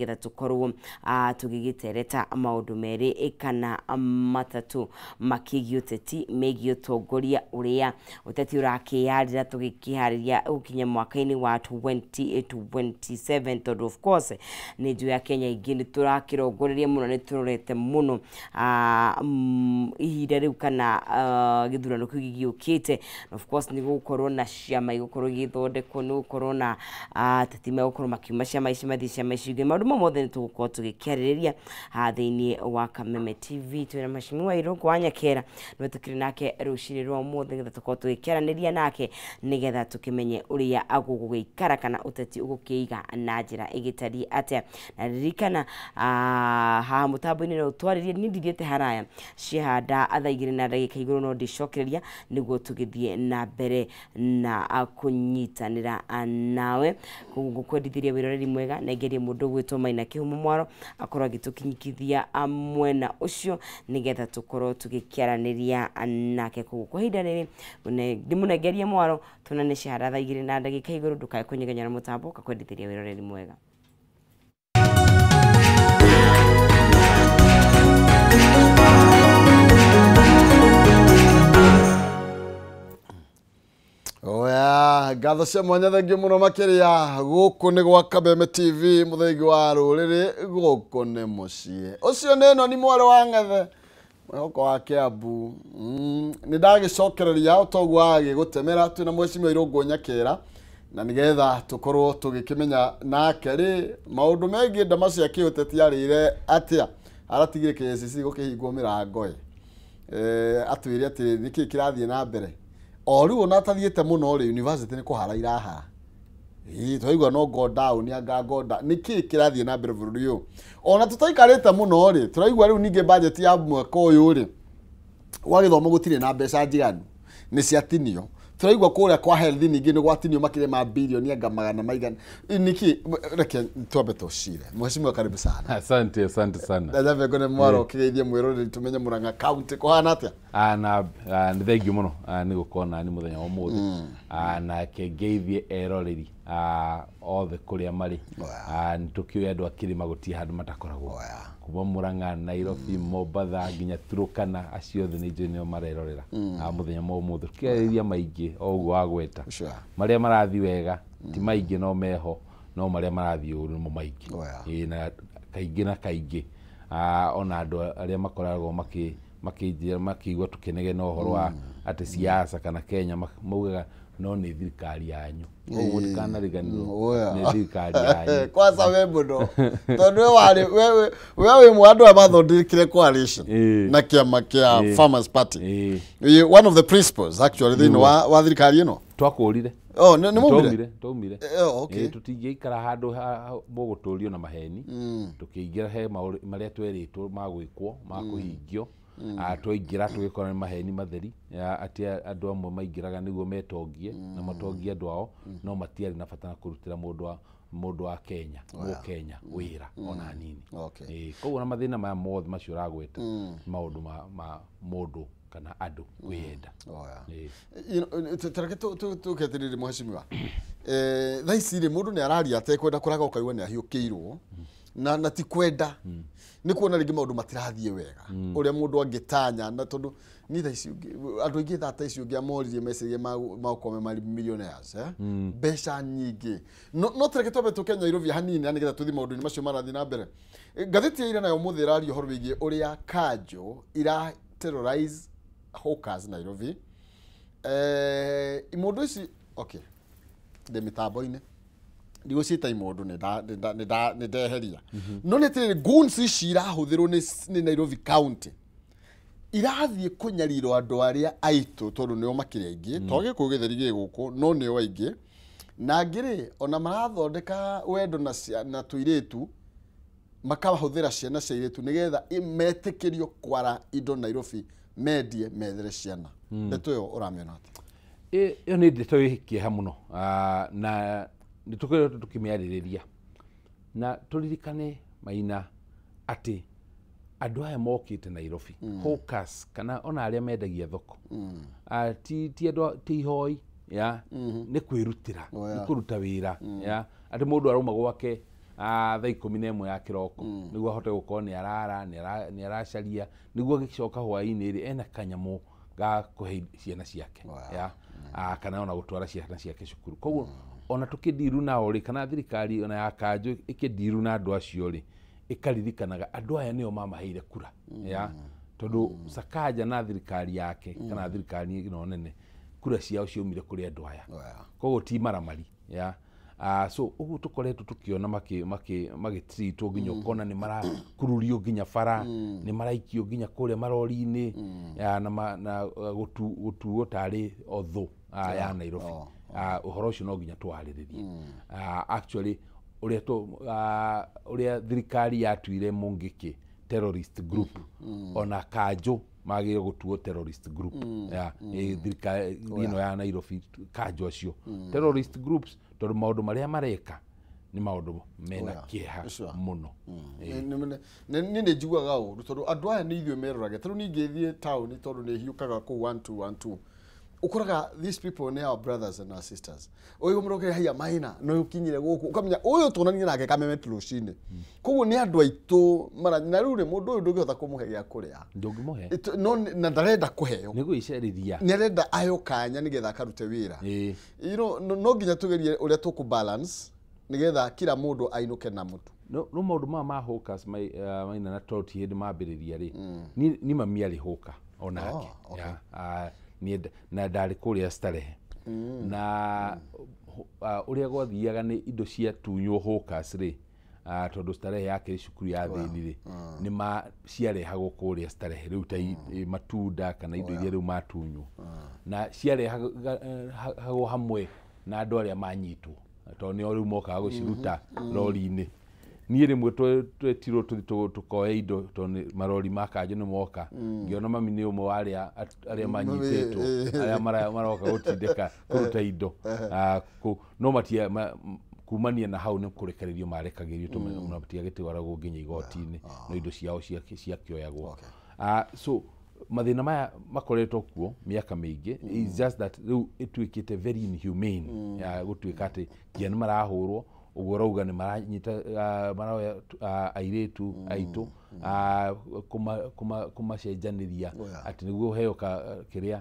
Nĩgetha tũkorwo tũgĩgĩtereta maũndũ merĩ kana matatũ makĩgiĩ ũteti, megiĩ ũtongoria ũrĩa ũteti ũrakĩyarĩra tũgĩkĩharĩria gũkinya mwaka-inĩ wa 2027, tondũ of course nĩ njũĩ ya Kenya ingĩ nĩ tũrakĩrongoreria mũno, nĩ tũrorete mũno ihinda rĩu kana gĩthurano kĩu gĩgĩũkĩte. Of course nĩ gũgũkorwo na ciama igũkorwo igĩthondekwo, nĩ gũkorwo na ateti megũkorwo makiuma ciama ici mathiĩ ciama ici ingĩ. Maũndũ mau mothe nĩ tũgũkorwo tũgĩkĩarĩrĩria haha thĩinĩ wa Kameme TV. Twĩna Mheshimiwa Irũngũ wa Nyakera, nĩwe tũkĩrĩ nake rũcinĩ rwa ũmũthĩ nĩgetha tũkorwo tũgĩkĩaranĩria nake nĩgetha tũkĩmenye ũrĩa gũgũgĩikara kana ũteti ũgũkĩiga na njĩra ĩgĩtariĩ atĩa. Na ririkana haha mũtambo-inĩ no ũtwarĩrie, niĩ ndithiĩte haraya, ciahanda thaa 2 na ndagĩka igũrũ no ndĩcokereria nĩguo tũgĩthiĩ na mbere na kũnyitanĩra nawe. Koguo ngũkwendithĩria wĩroreri mwega na ngerie mũndũ ũgwĩtwo Maina Kĩhumo Mwaro akorwo agĩtũkinyithia mwena ũcio nĩgetha tũkorwo tũgĩkĩaranĩria nake. Koguo kwa ihinda rĩrĩ ndĩmũnengerie mwaro tuonane ciahanda thaa 2 na ndagĩka igũrũ. Ndũkae kũnyegenya na mũtambo, ngakwendithĩria wĩroreri mwega. Oya, ngatho cia mwanya, thengio mũno makĩria. Gũkũ nĩ gwa Kameme TV, mũthengi wa rũrĩrĩ, gũkũ nĩ mũciĩ. Ũcio nĩ ĩno nĩ mwarĩ wa Ng'ethe, mwĩhoko wa Kiambu. Nĩ ndagĩcokereria toguo agĩgũtemera, twĩna Mheshimiwa Irũngũ Nyakera na nĩgetha tũkorwo tũgĩkĩmenya nake rĩ maũndũ megiĩ ndama cia kĩũteti arĩire atĩa, aratigire KCC gũkĩhingwo mĩrango ĩ, atwĩre atĩ nĩkĩĩ kĩrathiĩ na mbere. O rĩu ona atathiĩte mũno rĩ, university nĩ kũhara irahara. Ĩĩ, twaigua no go down anga go down, nĩkĩĩ kĩrathiĩ na mbere bũrũri ũyũ? Ona tũtaikarĩte mũno rĩ, tũraigua rĩu ningĩ budget ya mwaka ũyũ rĩ wa gĩthomo gũtirĩ na mbeca njiganu, nĩ ciatinio. Tũraigua kũrĩa kwa health ningĩ nĩ gwatinio makĩria ma bilioni anga magana maigana. Nĩkĩ? Reke twambe tũcire. Mheshimiwa, karibu sana. Asante, asante sana. Ndanyambe ngone mwaro ũkĩgeithie mwĩroreri tũmenye Murang'a County kũhana atĩa. Na nĩ thengio mũno nĩ gũkorwo nani mũthenya wa ũmũthĩ, na ngeithie eroreri othe kũrĩa marĩ. Nĩ tũkĩũĩ andũ a kĩrĩma gũtirĩ handũ matakoragwo, kuma Murang'a, Nairobi, Mombatha nginya Turukana, acio othe nĩ njũĩ nĩo marerorera mũthenya wa ũmũthĩ. Tũkĩarĩrĩria maingĩ o ũguo wagweta, marĩa marathiĩ wega ti maingĩ no meho, no marĩa marathiĩ ũru nĩmo maingĩ. Ĩĩ, na kaingĩ na kaingĩ ona andũ arĩa makoragwo makĩnjĩra makĩigua tũkĩnegena ũhoro wa atĩ siasa kana Kenya, maugaga no nĩ thirikari yanyu, koguo mũtikanariganĩrwo nĩ thirikari yanyu. Kwanza we mũno, tondũ we warĩ we wĩ mwe andũ aya mathondekire coalition na kĩama kĩa Farmers Party. One of the principles actually thĩinĩ wa thirikari ĩno. Twakũrire. Oh, nĩ maumire? Twaumire. Oh, okay. Tũtingĩikara handũ mũgũtũrio na maheni. Tũkĩingĩra he marĩa twerĩtwo ma gwĩkwo, ma kũhingio. Twaingĩra tũgĩkora nĩ maheni matheri, atĩ andũ amwe maingĩraga nĩguo metongie na matongie andũ ao, no matiarĩ na bata na kũrutĩra mũndũ wa Kenya, Mũkenya wĩra ona hanini. Koguo na mathĩna maya mothe macio ũragweta, maũndũ ma mũndũ kana andũ kwĩyenda. Tareke tũke atĩrĩrĩ mheshimiwa, thaa ici rĩ mũndũ nĩ araria atekwenda kũraga, ũkaigua nĩ ahiũkĩirwo na ti kwenda, nĩ kuona rĩngĩ maũndũ matirathiĩ wega ũrĩa mũndũ angĩtanya, na tondũ ni thaa ici andũ aingĩ thaa ta ici ũngĩamoririe meciria magũkorwo me millionaires, mbeca nyingĩ. No tareke twambe tũke Nairobi hanini na nĩgetha tũthiĩ maũndũ-inĩ macio marathiĩ na mbere. Ngathĩti ya ira nayo ũmũthĩ ĩraria ũhoro wĩgiĩ ũrĩa kanjũ ira terrorize hawkers Nairobi. Imondo ici, okay, ndĩ mĩtambo-inĩ ndigũciĩta imondo, nĩ ndeheria, no nĩ atĩrĩrĩ, goons ici irahũthĩrwo nĩ Nairobi County irathiĩ kũnyarirwo andũ arĩa aitũ, tondũ nĩo makĩrĩ aingĩ, to gĩkũyũ gĩtheri gĩ gũkũ, no nĩo aingĩ. Na angĩ rĩ, ona marathondeka wendo na tũirĩtu, makahũthĩra ciana cia airĩtu nĩgetha metĩkĩrio kwara indo Nairobi, mendie methere ciana. Ndeto ĩyo ũramĩona atĩa? Ĩyo nĩ ndeto ĩ kĩeha mũno, na nĩ tũkoretwo tũkĩmĩarĩrĩria, na tũririkane Maina atĩ andũ aya mokĩte Nairobi, hawkers kana ona arĩa mendagia thoko, ti andũ, ti ihoi ya nĩ kwĩrutĩra, nĩ kũruta wĩra ya atĩ mũndũ arauma gwake thaa 11 ya kĩroko nĩguo ahote gũkorwo nĩ arara, nĩ aracaria, nĩguo agĩcoka hwaĩ-inĩ rĩ ena kanyamũ ga kũhe ciana ciake ya kana ona gũtwara ciana ciake cukuru. Koguo ona tũkĩndiru nao rĩ, kana thirikari ona ya kanjũ ĩkĩndiru na andũ acio rĩ, ĩkaririkanaga andũ aya nĩo mamaheire kura ya tondũ Sakaja na thirikari yake kana thirikari ĩno nene kura ciao ciaumire kũrĩ andũ aya. Koguo ti maramari ya so ũguo tũkoretwo tũkĩona magĩtreatwo nginya ũkona nĩ marakururio nginya bara, nĩ maraikio nginya kũrĩa marori-inĩ na gũtuo tarĩ o thũ ya Nairobi. Ũhoro ũcio no nginya tũwarĩrĩrie. Actually ũrĩa thirikari yatuire Mungiki terrorist group, ona kanjũ magĩrĩirwo gũtuo terrorist group ya thirikari ĩno ya Nairobi, kanjũ acio terrorist groups, tondũ maũndũ marĩa mareka nĩ maũndũ mena kĩeha mũno. Nĩ nĩ njiguaga ũru tondũ andũ aya nĩ ithuĩ merorage. Tarĩu ningĩ thiĩ taũni tondũ nĩ hiũkaga kũu 1212, ũkoraga these people nĩ our brothers and our sisters. Ũyũ mũrokere haiya maina no ũkinyire gũkũ ũkamenya ũyũ tuonanie nake Kameme rũcinĩ, koguo nĩ andũ aitũ mara na rĩu rĩ mũndũ ũyũ ndũngĩhota kũmũhe gĩa kũrĩa. Ndũngĩmũhe. No na ndarenda kũheo. Nĩ gwĩcarĩria. Nĩ arenda ayo kanya nĩgetha akarute wĩra. No nginya tũgerie ũrĩa tũkũ balance nĩgetha kila mũndũ ainũke na mũtu. No maũndũ maya ma hawkers maina na tondũ ti hĩndĩ mambĩrĩria rĩ, ni mami arĩ hawker onake. Na ndarĩ kũrĩa Starehe na ũrĩa gwathiaga nĩ indo ciatunywo hawkers rĩ, tondũ Starehe yakĩrĩ cukuru ya thĩni rĩ, nĩ ciarehagwo kũrĩa Starehe rĩu ta matunda kana indo iria rĩu matunywo, na ciarehagwo hamwe na andũ arĩa manyitwo tondũ nĩo rĩu mokaga gũciruta rori-inĩ. Niĩ rĩmwe twetirwo tũthiĩ tũkoe indo tondũ marori ma kanjũ nĩ moka, ngĩona mami nĩ ũmwe wa arĩa manyitĩtwo arĩa maroka gũtindĩka kũruta indo no matia kumania na hau nĩ kũrekererio marekagĩrio tondũ matiagĩtwaragwo nginya igoti-inĩ, no indo ciao ciakĩoyagwo. So mathĩna maya makoretwo kuo mĩaka mĩingĩ. It's just that rĩu ĩtuĩkĩte very inhumane ya gũtuĩka atĩ nginya nĩ marahũrwo ũguo ũrauga, nĩ maranyita maroya airĩtu aitũ kũmacenjanĩria atĩ nĩguo ũheo kĩrĩa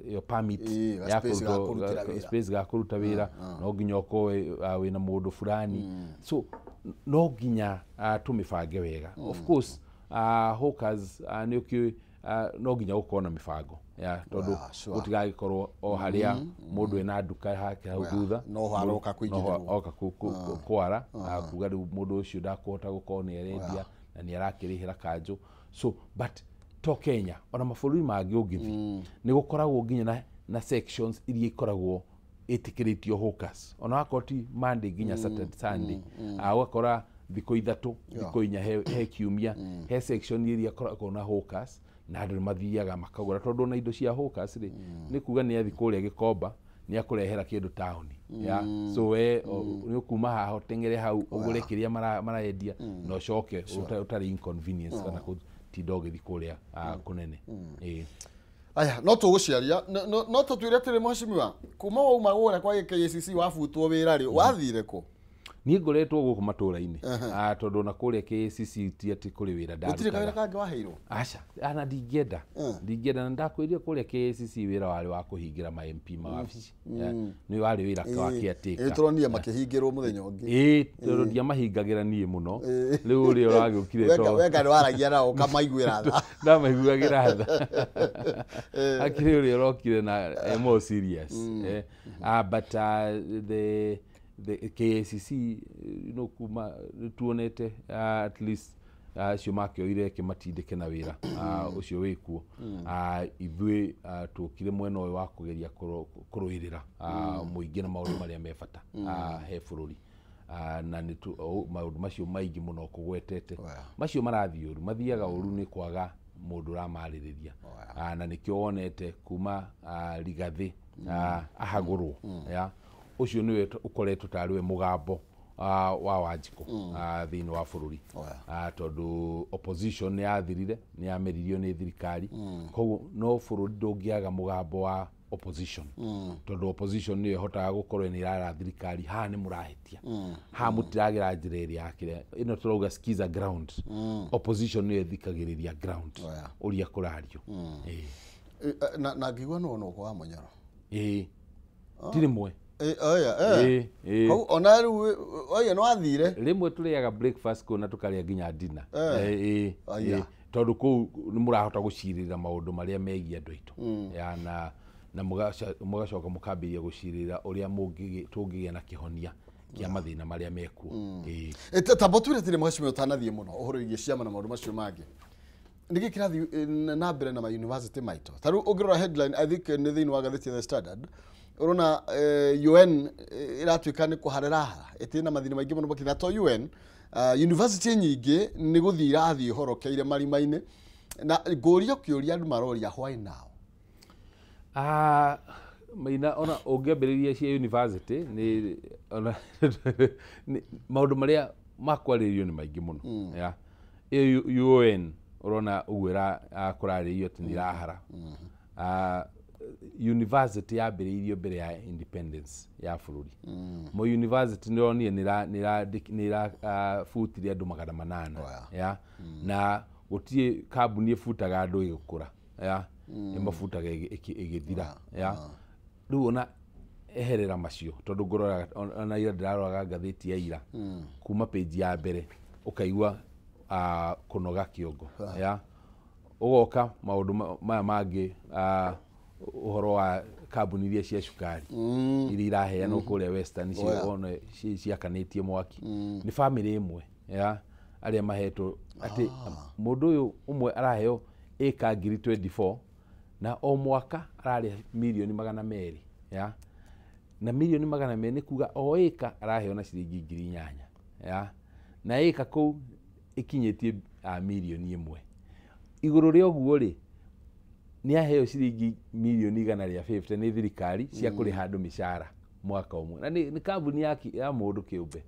ĩyo permit ya space ga kũruta wĩra, no nginya ũkorwo wĩna mũndũ fulani. So no nginya tũmĩbange wega. Of course hawkers nĩ ũkĩũĩ no nginya gũkorwo na mĩbango ya tondũ gũtigagĩkorwo o harĩa mũndũ ena nduka hake hau thutha no aroka kũingĩrĩrwo, oka kwara kuga rĩu mũndũ ũcio ndakũhota gũkorwo nĩ arendia na nĩ arakĩrĩhĩra kanjũ. So but to Kenya ona mabũrũri mangĩ ũngĩthiĩ nĩ gũkoragwo nginya na sections iria ikoragwo ĩtĩkĩrĩtio hawkers, ona wakorwo ti Monday nginya Saturday Sunday, ũgakora thikũ 3 thikũ 4 he kiumia he section iria ikoragwo na hawkers na andũ mathiaga makagũra, tondũ ona indo cia hawkers rĩ nĩ kuga nĩ athi kũrĩa Gĩkomba nĩ akũrehera kĩndũ taũni ya so we nĩ ũkuma haha ũteng'ere hau ũgũre kĩrĩa marendia na ũcoke ũtarĩ inconvenience kana gũtinda ũgĩthiĩ kũrĩa kũnene. Aya no tũgũciaria no tũtwĩre atĩrĩ mheshimiwa, kuma wauma gũrĩa kwa KACC wabutwo wĩra rĩ wathire kũ? Niĩ ngoretwo gũkũ matũra-inĩ tondũ ona kũrĩa KACC ti atĩ kũrĩ wĩra ndarutaga. Gũtirĩ kawĩra kangĩ waheirwo? Aca, ana ndingĩenda na ndakwĩrire kũrĩa KACC wĩra warĩ wa kũhingĩra ma MP mawabici, nĩ warĩ wĩra wa caretaker. Tũronire makĩhingĩrwo mũthenya ũngĩ. Tondũ ndiamahingagĩra niĩ mũno, rĩu ũrĩa ũragĩũkire to weka nĩ waragia nao ũkamaiguĩra tha. Ndamaiguagĩra tha. Akĩrĩ ũrĩa ũrokire na more serious. But the KACC no kuma tuonete at least acio makĩoire kĩmatindĩke na wĩra ũcio wĩkuo. Ithuĩ tũkire mwena ũyũ wa kũgeria kũrũĩrĩra mũingĩ na maũndũ marĩa me bata he bũrũri, na nĩ maũndũ macio maingĩ mũno kũgwetete macio marathiĩ ũru, mathiaga ũru nĩ kwaga mũndũ ũramarĩrĩria, na nĩkĩo wonete kuma Rigathĩ ahagũrwo ya ũcio nĩwe ũkoretwo tarĩ we mũgambo wa Wanjikũ thĩinĩ wa bũrũri, tondũ opposition nĩ yathirire, nĩ yameririo nĩ thirikari, koguo no bũrũri ndũngĩaga mũgambo wa opposition, tondũ opposition nĩyo ĩhotaga gũkorwo nĩ ĩrara thirikari haha nĩ mũrahĩtia, haha mũtiragĩra njĩra ĩrĩa yakĩrĩa ĩno tũrauga skiza ground. Opposition nĩyo ĩthikagĩrĩria ground ũrĩa kũrario. Na ngĩigua no no kwa Munyoro. Ĩĩ, ti rĩmwe. Ĩĩ, ona rĩu oya no athire rĩmwe tũrĩaga breakfast kũu na tũkarĩa nginya dinner. Ĩĩ, tondũ kũu nĩ mũrahota gũcirĩra maũndũ marĩa megiĩ andũ aitũ ya na mũgacoka mũkambĩrĩria gũcirĩra ũrĩa tũngĩgĩa na kĩhonia kĩa mathĩna marĩa mekuo. Tamba twĩre tĩrĩ mheshimiwa ũtanathiĩ mũno ũhoro wĩgiĩ ciama na maũndũ macio mangĩ, nĩkĩ kĩrathiĩ na mbere na ma university maitũ? Ta rĩu ũngĩrora headline, I think nĩ thĩinĩ wa ngathĩti ya The Standard, ũrona UN ĩratuĩka nĩ kũharĩra hara ĩtĩ na mathĩna maingĩ mũno makĩria to UN university nyingĩ nĩ gũthiĩ irathiĩ horokeire marima-inĩ, na ngũria kĩũria andũ maroria why now? Maina ona ũngĩambĩrĩria cia university nĩ ona maũndũ marĩa makwarĩrĩrio nĩ maingĩ mũno. Ya ĩyo UN ũrona ũguo kũrarĩrĩrio atĩ nĩ ĩrahara. University yambĩrĩirio mbere ya independence ya bũrũri. Moi University nĩ ĩronire nĩ ĩrabutire andũ 800 ya na gũtirĩ kambuni ĩbutaga andũ ĩgĩkũra, ya ĩmabutaga ĩgĩthira, ya rĩu ona eherera macio tondũ ngũroraga ona ira ndĩraroraga ngathĩti ya ira kuma page ya mbere ũkaigua kũnoga kĩongo, ya ũgoka maũndũ maya mangĩ, ũhoro wa kambuni iria cia cukari iria iraheanwo kũrĩa Western ciakanĩtie mwaki nĩ bamĩrĩ ĩmwe ya arĩa mahetwo atĩ mũndũ ũyũ ũmwe araheo ĩka 24,000 na o mwaka ararĩha mirioni 200, ya na mirioni 200 nĩ kuga o ĩka araheo na ciringi 8,000, ya na ĩka kũu ĩkinyĩtie mirioni 1. Igũrũ rĩa ũguo rĩ nĩ aheo ciringi mirioni 150 nĩ thirikari cia kũrĩha andũ mĩcara mwaka ũmwe, na nĩ kambuni ya mũndũ kĩũmbe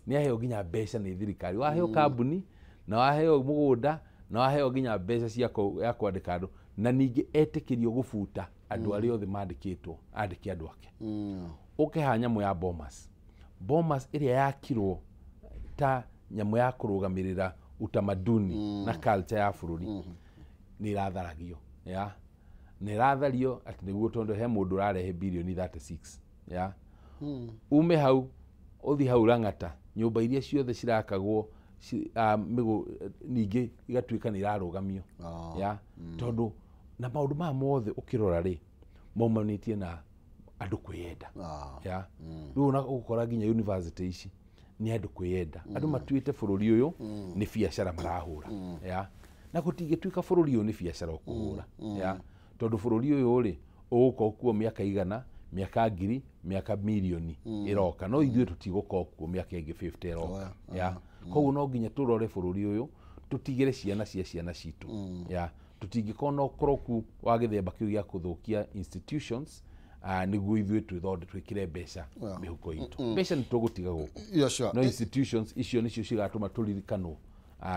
nĩ aheo nginya mbeca nĩ thirikari. Waheo kambuni na waheo mũgũnda na waheo nginya mbeca cia ya kwandĩka andũ, na ningĩ etĩkĩrio gũbuta andũ arĩa othe mandĩkĩtwo andĩke andũ ake. Ũke haha nyamũ ya Bomas, Bomas ĩrĩa yakirwo ta nyamũ ya kũrũgamĩrĩra utamaduni na culture ya bũrũri nĩ ĩratharagio, ya nĩ ĩrathario atĩ nĩguo tondũ he mũndũ ũrarehe birioni 36, ya ume hau ũthiĩ hau Lang'ata nyũmba iria ciothe cirakagwo ningĩ igatuĩka nĩ irarũgamio, ya tondũ na maũndũ maya mothe ũkĩrora rĩ maumanĩtie na andũ kwĩyenda, ya rĩu ona ũgũkora nginya university ici nĩ andũ kwĩyenda, andũ matuĩte bũrũri ũyũ nĩ biacara marahũra, ya na gũtingĩtuĩka bũrũri ũyũ nĩ biacara ũkũhũra, ya tondũ bũrũri ũyũ rĩ ũgũkorwo kuo mĩaka 100, mĩaka 1,000, mĩaka mirioni ĩroka, no ithuĩ tũtigũkorwo kuo mĩaka ĩngĩ 50 ĩroka, ya koguo no nginya tũrore bũrũri ũyũ tũtigĩre ciana cia ciana citũ, ya tũtingĩkorwo na ũkoroku wa gĩthemba kĩu gĩa kũthũkia institutions nĩguo ithuĩ twĩkĩre mbeca mĩhuko itũ. Mbeca nĩ tũgũtiga gũkũ, no institutions icio nĩcio cigatũma tũririkanwo.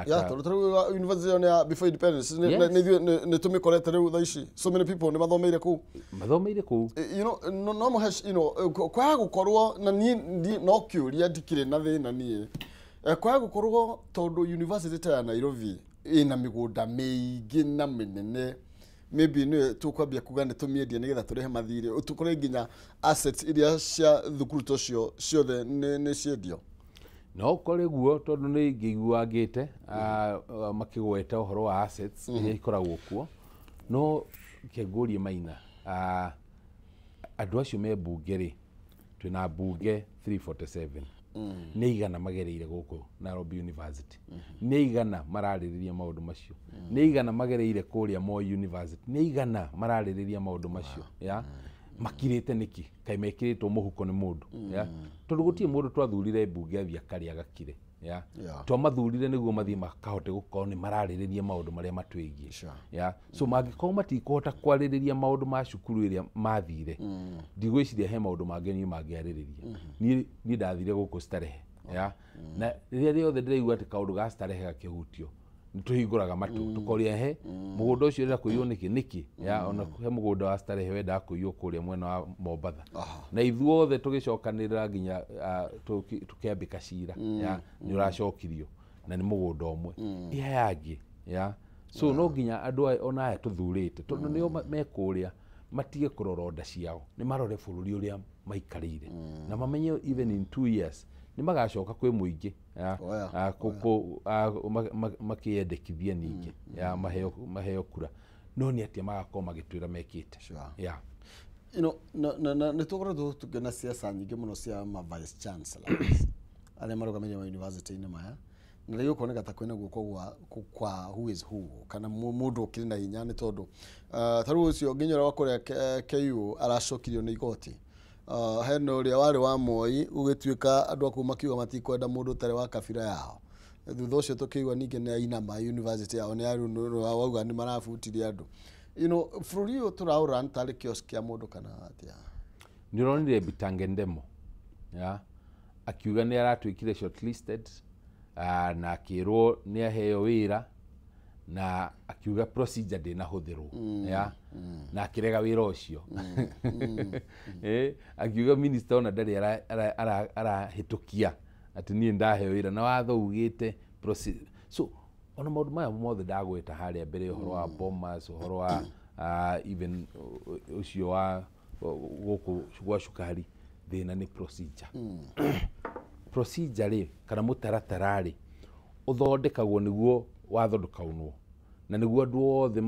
Ya tondũ tarĩu university ya before independence nĩ tũmĩkorete rĩu thaa ici, so many people nĩ mathomeire kũu, mathomeire kũu, you know, no mũhesh, you know, kwaga gũkorwo na niĩ no kĩũria ndikĩrĩ na thĩna niĩ, kwaga gũkorwo tondũ university ta ya Nairobi ĩna mĩgũnda mĩingĩ na mĩnene, maybe nĩ tũkwambia kuga nĩ tũmĩendie nĩgetha tũrĩhe mathirĩ, tũkore nginya assets iria cia thukuru tocio ciothe nĩ ciendio. No kore guo tondũ nĩ ngĩigua ngĩte makĩgweta ũhoro wa assets iria ikoragwo kuo, no kĩngũrie Maina, andũ acio me mbunge rĩ, twĩna mbunge 347 nĩ igana magereire gũkũ Nairobi University, nĩ igana mararĩrĩria maũndũ macio, nĩ igana magereire kũrĩa Moi University, nĩ igana mararĩrĩria maũndũ macio, ya makirĩte nĩkĩ kaĩ mekĩrĩtwo mũhuko nĩ mũndũ, ya tondũ gũtirĩ mũndũ twathurire mbunge athiĩ akarĩa gakire, ya twamathurire nĩguo mathiĩ makahote gũkorwo nĩ mararĩrĩria maũndũ marĩa matwĩgiĩ, ya so mangĩkorwo matikũhota kwarĩrĩria maũndũ ma cukuru ĩrĩa mathire, ndigwĩciria he maũndũ mangĩ niĩ mangĩarĩrĩria. Niĩ ndathire gũkũ Starehe, ya na rĩrĩa rĩothe ndĩraigua atĩ kaũndũ ga Starehe gakĩhutio Nĩtũhingũraga matũ tũkoria he mũgũnda ũcio ũrenda kũiywo nĩkĩ nĩkĩ ya ona he mũgũnda wa Starehe wendaga kũiywo kũrĩa mwena wa Mombatha na ithuothe tũgĩcokanĩrĩra nginya tũkĩambĩka cira ya nĩ ũracokirio na nĩ mũgũnda ũmwe ĩya yangĩ ya so no nginya andũ aya ona aya tũthurĩte tondũ nĩo mekũrĩa matige kũrora nda ciao nĩ marore bũrũri ũrĩa maikarĩire na mamenye even in 2 years nĩ magacoka kwĩ mũingĩ makĩyendekithia ningĩ ya maheo kura no nĩ atĩa magakorwo magĩtwĩra mekĩte. You know, nĩ tũkoretwo tũkĩona siasa nyingĩ mũno cia ma vice chancellors arĩa marũgamĩrĩire ma university-inĩ maya na rĩu ũkoneka ta kwĩna guoko kwa who is who kana mũndũ ũkĩrĩ na hinya nĩ tondũ ta rĩu ũcio nginya ũrĩa wa kũrĩa KU aracokirio nĩ igoti. Hena ũrĩa warĩ wa Moi gũgĩtuĩka andũ a kũu makiuga matikwenda mũndũ ũtarĩ wa kabira yao. Thutha ũcio tũkĩigua ningĩ nĩ ainama university yao nĩ wauga nĩ marabutire andũ. You know, bũrũri ũyũ tũraũra tarĩ kiosk kĩa mũndũ kana atĩa? Nĩ ũronire Bitange Ndemo ya akiuga nĩ aratuĩkire shortlisted na akĩrwo nĩ aheo wĩra na akiuga procedure ndĩnahũthĩrwo ya na akĩrega wĩra ũcio. Akiuga minister ona ndarĩ arahĩtũkia atĩ niĩ ndaheo wĩra na watho ugĩte so ona maũndũ maya mothe ndagweta harĩa mbere ũhoro wa bombers ũhoro wa even ũcio wa gũkũ gwa cukari thĩna nĩ procedure. Procedure rĩ kana mũtaratara rĩ ũthondekagwo nĩguo watho ndũkaunwo na nĩguo andũ othe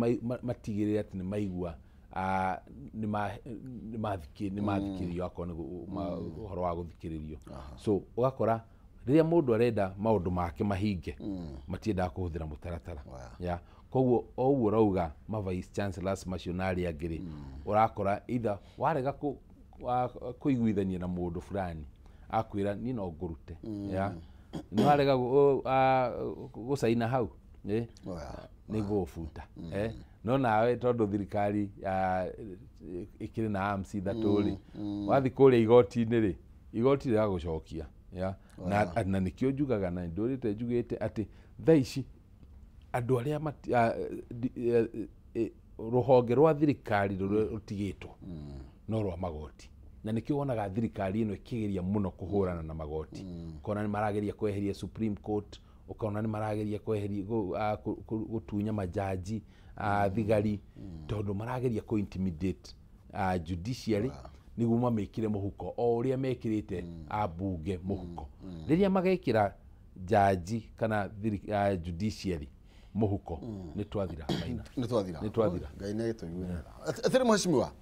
matigĩrĩre atĩ nĩ maigua nĩ mathikĩrĩrio akorwo nĩ ũhoro wa gũthikĩrĩrio. So ũgakora rĩrĩa mũndũ arenda maũndũ make mahinge matiendaga kũhũthĩra mũtaratara ya koguo o ũguo ũrauga ma vice chancellors macio na arĩa angĩ rĩ ũrakora either warega kũiguithania na mũndũ fulani akwĩra niĩ no ngũrute ya nĩ warega gũcaina hau nĩ ngũgũbuta no nawe tondũ thirikari ĩkĩrĩ na arms ithatũ rĩ wathiĩ kũrĩa igoti-inĩ rĩ igoti rĩgagũcokia ya na nĩkĩo njugaga na ndũrĩte njugĩte atĩ thaa ici andũ arĩa rũhonge rwa thirikari rũrĩa rũtigĩtwo no rwa magoti na nĩkĩo wonaga thirikari ĩno ĩkĩgeria mũno kũhũrana na magoti ũkona nĩ marageria kweheria Supreme Court ũkona nĩ marageria kweheria gũtunya majaji thigari tondũ marageria kũ intimidate judiciary nĩguo mamĩkĩre mũhuko o ũrĩa mekĩrĩte ambunge mũhuko. Rĩrĩa magekĩra jaji kana judiciary mũhuko nĩ twathira maina nĩ twathira nĩ twathira Ngai nĩ agĩtũiguĩra atĩrĩ mheshimiwa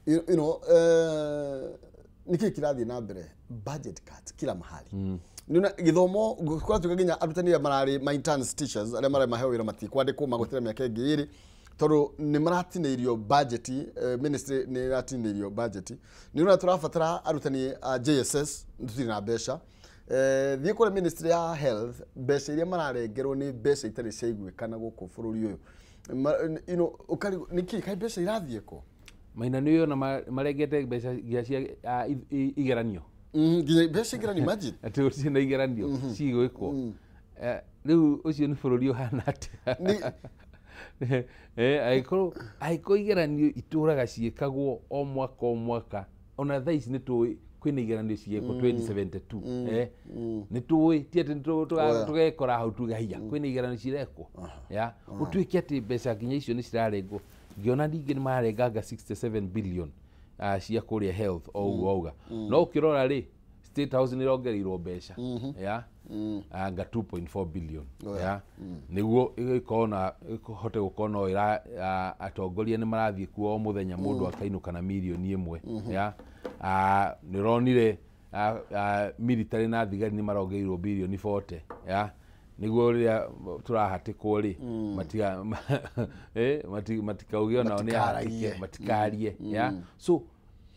you know nĩkĩĩ kĩrathiĩ na mbere budget cut kila mahali nĩona gĩthomo kũratuĩka nginya arutani arĩa mararĩ ma interns teachers arĩa mararĩ maheo wĩra matikwandĩkwo magweterera mĩaka ĩngĩ ĩrĩ tondũ nĩ maratinĩirio budget ministry nĩ ĩratinĩirio budget nĩ ũrona tũrabatara arutani a JSS tũtirĩ na mbeca thiĩ kũrĩa ministry ya health mbeca iria mararengerwo nĩ mbeca itarĩ ciaiguĩkana gũkũ bũrũri ũyũ you know ũkarigwo nĩkĩ kaĩ mbeca irathiĩ kũ maina nĩ ũyona marengete mbeca nginya cia igeranio nginya mbeca igeranio imagine atĩ gũtirĩ na igeranio cigwĩkwo rĩu ũcio nĩ bũrũri ũhana atĩa angĩkorwo igeranio itũraga ciĩkagwo o mwaka o mwaka ona thaa ici nĩ tũĩ kwĩna igeranio cigĩkwo 2072 nĩ tũĩ ti atĩ tũgekora hau tuge haiya kwĩna igeranio cirekwo ya gũtuĩke atĩ mbeca nginya icio nĩ cirarengwo ngĩona ningĩ nĩ mararenganga 67 billion cia kũrĩa health o ũguo wauga no ũkĩrora rĩ State House nĩ ĩrongereirwo mbeca ya anga 2.4 billion ya nĩguo ĩgĩkorwo na ĩhote gũkorwo no ĩra atongoria nĩ marathiĩ kuo o mũthenya mũndũ akainũka na mirioni ĩmwe ya nĩ ũronire military na thigari nĩ marongereirwo bilioni 40 ya nĩguo rĩrĩa tũrahatĩkwo rĩ matikauge onao nĩ ahatĩke matikarie ya so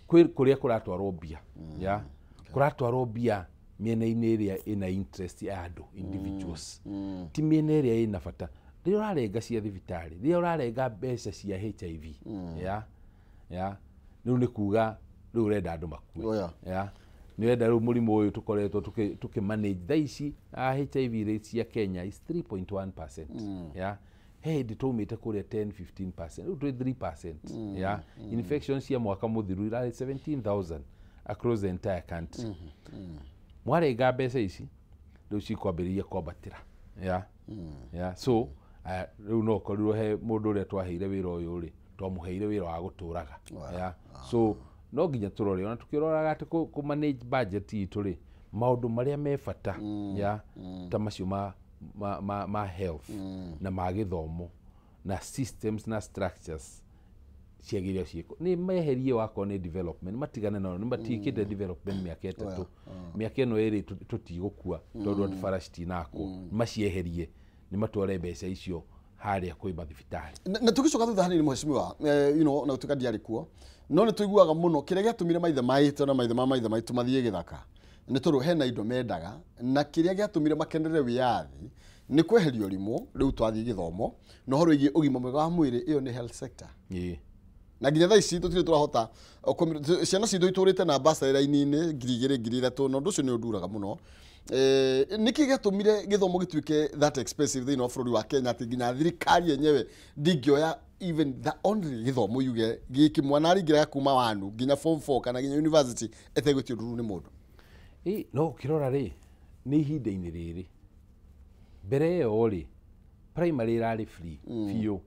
kwĩ kũrĩa kũratwarwo mbia ya kũratwarwo mbia mĩena-inĩ ĩrĩa ĩna interest ya andũ individuals ti mĩena ĩrĩa ĩna bata rĩrĩa ũrarenga cia thibitarĩ rĩrĩa ũrarenga mbeca cia HIV ya ya rĩu nĩ kuga rĩu ũrenda andũ makue ya Nĩ wenda rĩu mũrimũ ũyũ tũkoretwo tũkĩ manage thaa ici, HIV rates cia Kenya is 3.1%. Yeah, he hĩndĩ twaumĩte kũrĩa 10 15%, rĩu twĩ 3%. Yeah, infection cia mwaka mũthiru irarĩ 17,000 across the entire country. Mwarenga mbeca ici, rĩu cikwambĩrĩria kwambatĩra. Yeah, so rĩu no ũkorirwo he mũndũ ũrĩa twaheire wĩra ũyũ rĩ, twamũheire wĩra wa gũtũraga. Yeah, so no nginya tũrore, ona tũkĩroraga atĩ kũ manage budget itũ rĩ, maũndũ marĩa me bata ya ta macio ma health na ma gĩthomo na systems na structures ciagĩrĩire ciĩko nĩ meherie. Wakorwo nĩ development, matigane nao, nĩ matiĩkĩte development mĩaka 3, mĩaka ĩno 2 tũtigũkua tondũ andũ bara citinakwo. Macieherie, nĩ matware mbeca icio harĩa kwĩ mathibitarĩ. Na tũgĩcoka thutha hanini, mheshimiwa, na gũtuĩka ndiarĩ kuo, no nĩ tũiguaga mũno kĩrĩa gĩatũmire maithe maitũ na maithe ma maithe maitũ mathiĩ gĩthaka nĩ tondũ hena indo mendaga, na kĩrĩa gĩatũmire makenerere wĩyathi nĩ kweherio rimũ. Rĩu twathiĩ gĩthomo na ũhoro wĩgiĩ ũgima mwega wa mwĩrĩ, ĩyo nĩ health sector. Na nginya thaa ici tũtirĩ tũrahota ciana citũ itũrĩte na bursary raini-inĩ 2000, 3000, na ũndũ ũcio nĩ ũnduraga mũno. Nĩkĩ gĩatũmire gĩthomo gĩtuĩke that expensive thĩinĩ wa bũrũri wa Kenya, atĩ nginya thirikari yenyewe ndingĩoya even the only gĩthomo yuge gĩkĩ mwana aringĩraga kuma wanu nginya form 4 kana nginya university etegwĩtio nduru nĩ mũndũ? Ĩ, no ũkĩrora rĩ, nĩ ihinda-inĩ rĩrĩ, mbere ĩyo rĩ, primary ĩrarĩ free biũ,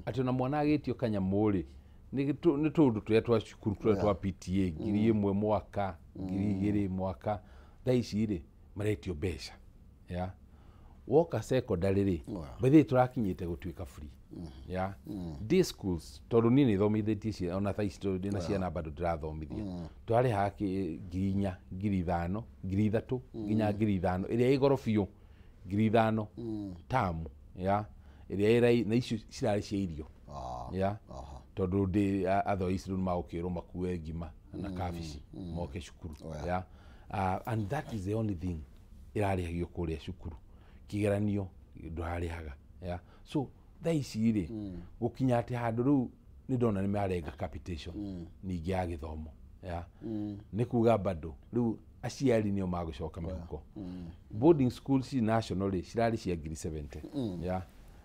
atĩ ona mwana agĩtio kanyamũ rĩ, nĩ tũũndũ tũrĩa twa cukuru, tũrĩa twa PTA, 1000 mwaka, 2000 mwaka. Thaa ici rĩ, maretio mbeca. Ya woka secondary rĩ, by the way, tũrakinyĩte gũtuĩka free ya day schools, tondũ niĩ nĩ thomithĩtie ciana, ona thaa ici tondũ ndĩna ciana bado ndĩrathomithia, twarĩhaga 4000, 5000, 3000 nginya 5000, ĩrĩa ĩ goro biũ 5000 tamu ya ĩrĩa ĩrai, na icio cirarĩ cia irio. Ya tondũ ndĩ otherwise rĩu nĩmagũkĩrwo makue ngima na kabici moke cukuru. Ya, and that is the only thing ĩrarĩhagio kũrĩa cukuru. Kĩgeranio ndũrarĩhaga. Ya, so thaa ici rĩ, gũkinya atĩ handũ rĩu nĩ ndona nĩ marenga capitation ningĩ ya gĩthomo, ya nĩ kuga bado rĩu aciari nĩo magũcoka mĩhuko. Boarding school ci national rĩ, cirarĩ cia 70,000, ya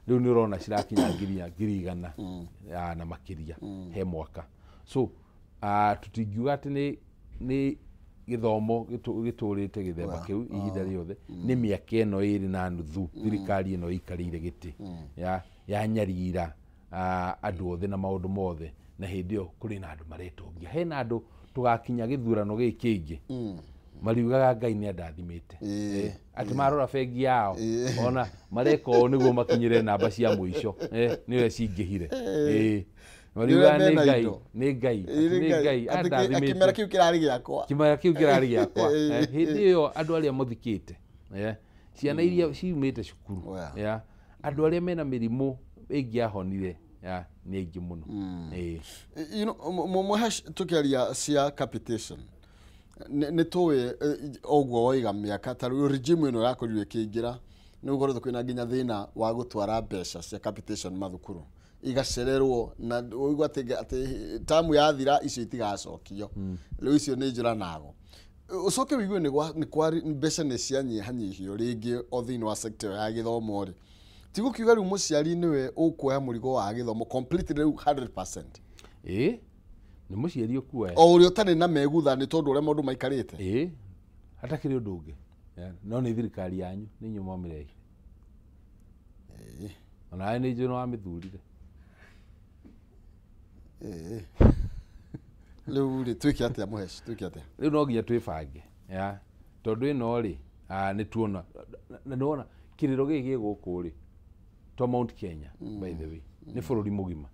rĩu nĩ ũrona cirakinya 100,000 ya na makĩria he mwaka. So tũtingiuga atĩ nĩ gĩthomo gĩtũrĩte gĩthemba kĩu ihinda rĩothe. Nĩ mĩaka ĩno 2.5 thirikari ĩno ĩikarĩire gĩtĩ ya nyarira andũ othe na maũndũ mothe, na hĩndĩ ĩyo kũrĩ na andũ maretongia, hena andũ tũgakinya gĩthurano gĩkĩ kĩngĩ mariugaga Ngai nĩ andathimĩte. Atĩ marora bengi yao, ona mareka ũũ nĩguo makinyĩre namba cia mũico, nĩwe cingĩhire. Mariugaga nĩ mena Ngai indo. Nĩ Ngai, atĩ nĩ Ngai andathimĩte. Kĩmera kĩu kĩrarĩ gĩakwa. Kĩmera kĩu kĩrarĩ gĩakwa. Hĩndĩ ĩyo andũ arĩa mũthikĩte, ciana iria ciumĩte cukuru, ya andũ arĩa mena mĩrimũ ĩngĩahonire, ya nĩ aingĩ mũno. Mũhesh, tũkĩaria cia capitation, nĩ tũĩ ũguo woiga mĩaka ta rĩu regime ĩno yakorirwo ĩkĩingĩra, nĩ gũkoretwo kwĩna nginya thĩna wa gũtwara mbeca cia capitation mathukuru, igacererwo na ũigua atĩ tamu yathira icio itigacokio. Rĩu icio nĩ njũra nago ũcoke wĩigue nĩ kwa mbeca nĩ cianyihanyihio rĩngĩ o thĩinĩ wa sector ya gĩthomo rĩ, ti gũkiuga rĩu mũciari nĩwe ũkuoya mũrigo wa gĩthomo completely rĩu 100%? Ĩ, nĩ mũciari ũkuoya. O ũrĩa ũtarĩ na megutha nĩ tondũ ũrĩa maũndũ maikarĩte. Ĩ, hatakĩrĩ ũndũ ũngĩ. Ya, no nĩ thirikari yanyu, nĩ inyuĩ mwamĩrehire, onawe nĩ njũĩ nĩ wamĩthurire. Rĩu rĩ, twĩke atĩa, Mũhesh, twĩke atĩa? Rĩu no nginya twĩbange, ya tondũ ĩno rĩ, nĩ tuona na nĩwona kĩrĩro gĩkĩ gĩ gũkũ rĩ, to Mount Kenya, by the way, nĩ bũrũri mũgima.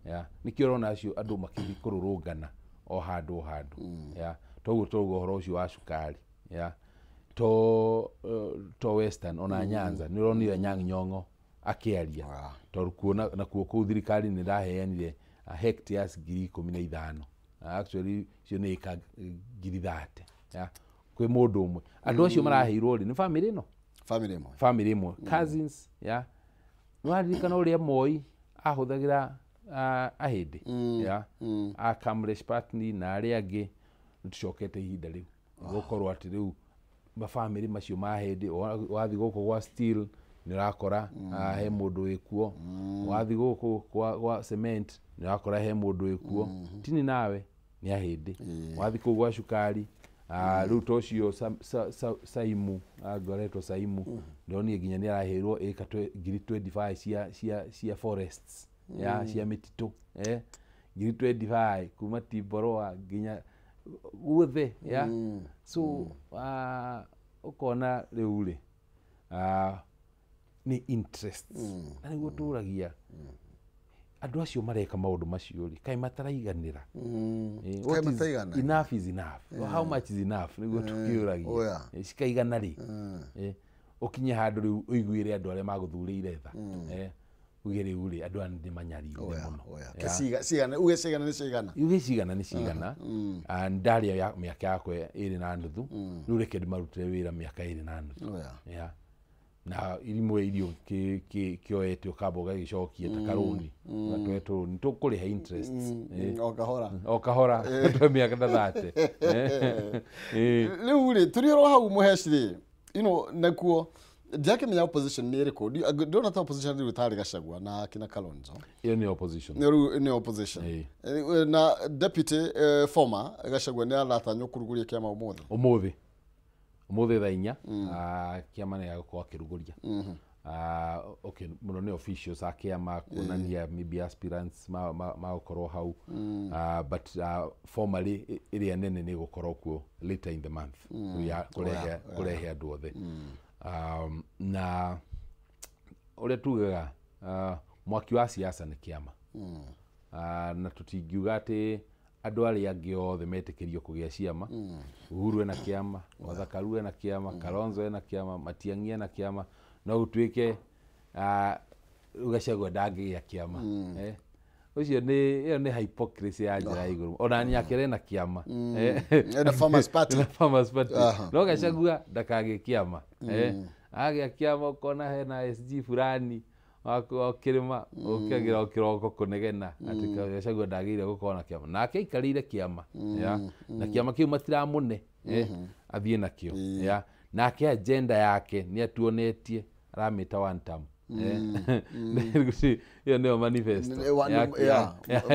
Ya nĩkĩo ũrona acio andũ makĩthiĩ kũrũrũngana o handũ o handũ. Ya toguo toguo ũhoro ũcio wa cukari, ya to Western, ona Nyanza nĩ ũronire Anyang' Nyong'o akĩaria, tondũ kuona nakuo kũu thirikari nĩ ĩraheanire hectares 15,000. Actually icio nĩ ĩka 30,000 ya kwĩ mũndũ ũmwe. Andũ acio maraheirwo rĩ, nĩ family ĩno. Family ĩmwe. Family ĩmwe, cousins. Ya nĩ waririkana ũrĩa Moi ahũthagĩra ahĩndĩ ya a Kamlesh Pattni na arĩa angĩ. Nĩ tũcokete ihinda rĩu. Gũkorwo atĩ rĩu mabamĩrĩ macio ma hĩndĩ wathiĩ gũkũ gwa steel nĩ ũrakora he mũndũ wĩkuo, wathiĩ gũkũ gwa cement nĩ ũrakora he mũndũ wĩkuo, tini nawe nĩ ahĩndĩ, wathiĩ kũu gwa cukari rĩu ta ũcio Saimu ngoretwo Saimu ndonire nginya nĩ araheirwo ĩka 25,000 cia forests ya cia mĩtitũ 25,000 kuma Timboroa nginya guothe ya so ũkona rĩu rĩ nĩ interests na nĩguo tũragia andũ acio mareka maũndũ macio rĩ kaĩ mataraiganĩra. Enough is enough. How much is enough nĩguo tũkĩũragia cikaigana rĩ ũkinye handũ rĩu ũiguĩre andũ arĩa magũthurĩire tha uge rĩu rĩ andũ aya nĩ manyarire mũno. Uge cigana nĩ cigana, uge cigana nĩ cigana. Ndarĩa mĩaka yakwa 2.5 rĩu reke ndĩmarutĩre wĩra mĩaka 2.5 na irimwe irio kĩoete ũkamba ũgagĩcokia ta karũni ũgatwetwo nĩ tũkũrĩha interests o kahora twe mĩaka ta 30. Rĩu rĩ tũrĩ oro hau Mũheci rĩ nakuo ndiakĩmenya opposition nĩ ĩrĩkũ. Ndĩrona ta opposition rĩu tarĩ Gachagua na kina Kalonzo. Ĩyo nĩ opposition. Rĩu nĩ opposition. Na deputy former Gachagua nĩ aratanywo kũrugũria kĩama ũmũthĩ. Ũmũthĩ thaa 4 kĩama nĩ gĩgũkorwo akĩrugũria. Okay, mũno nĩ officials a kĩama kuonania maybe aspirants magũkorwo hau, but formally ĩrĩa nene nĩ ĩgũkorwo kuo later in the month ya kũrehe andũ othe. Na ũrĩa tugaga mwaki wa siasa nĩ kĩama, na tũtingiuga atĩ andũ arĩa angĩ othe metĩkĩrio kũgĩa ciama. Uhuru ena kĩama, Martha Karua ena kĩama, Kalonzo ena kĩama, Matiang'i ena kĩama, no gũtuĩke Gachagua ndangĩgĩa kĩama. Ũcio nĩ ĩyo nĩ hypocrisy ya njĩra ya igũrũ. Ona Nyakere ena kĩama, ena Farmers Party, ena Farmers Party, no Gachagua ndakagĩe kĩama. Agĩa kĩama ũkona hena SG fulani wa kĩrĩma ũkĩagĩra o kĩroko kũnegena atĩ Gachagua ndagĩrĩire gũkorwo na kĩama, nake aikarĩire kĩama na kĩama kĩu matiramũne athiĩ nakĩo. Nake agenda yake nĩ atuonetie aramĩta one term. Ĩyo nĩyo manifesto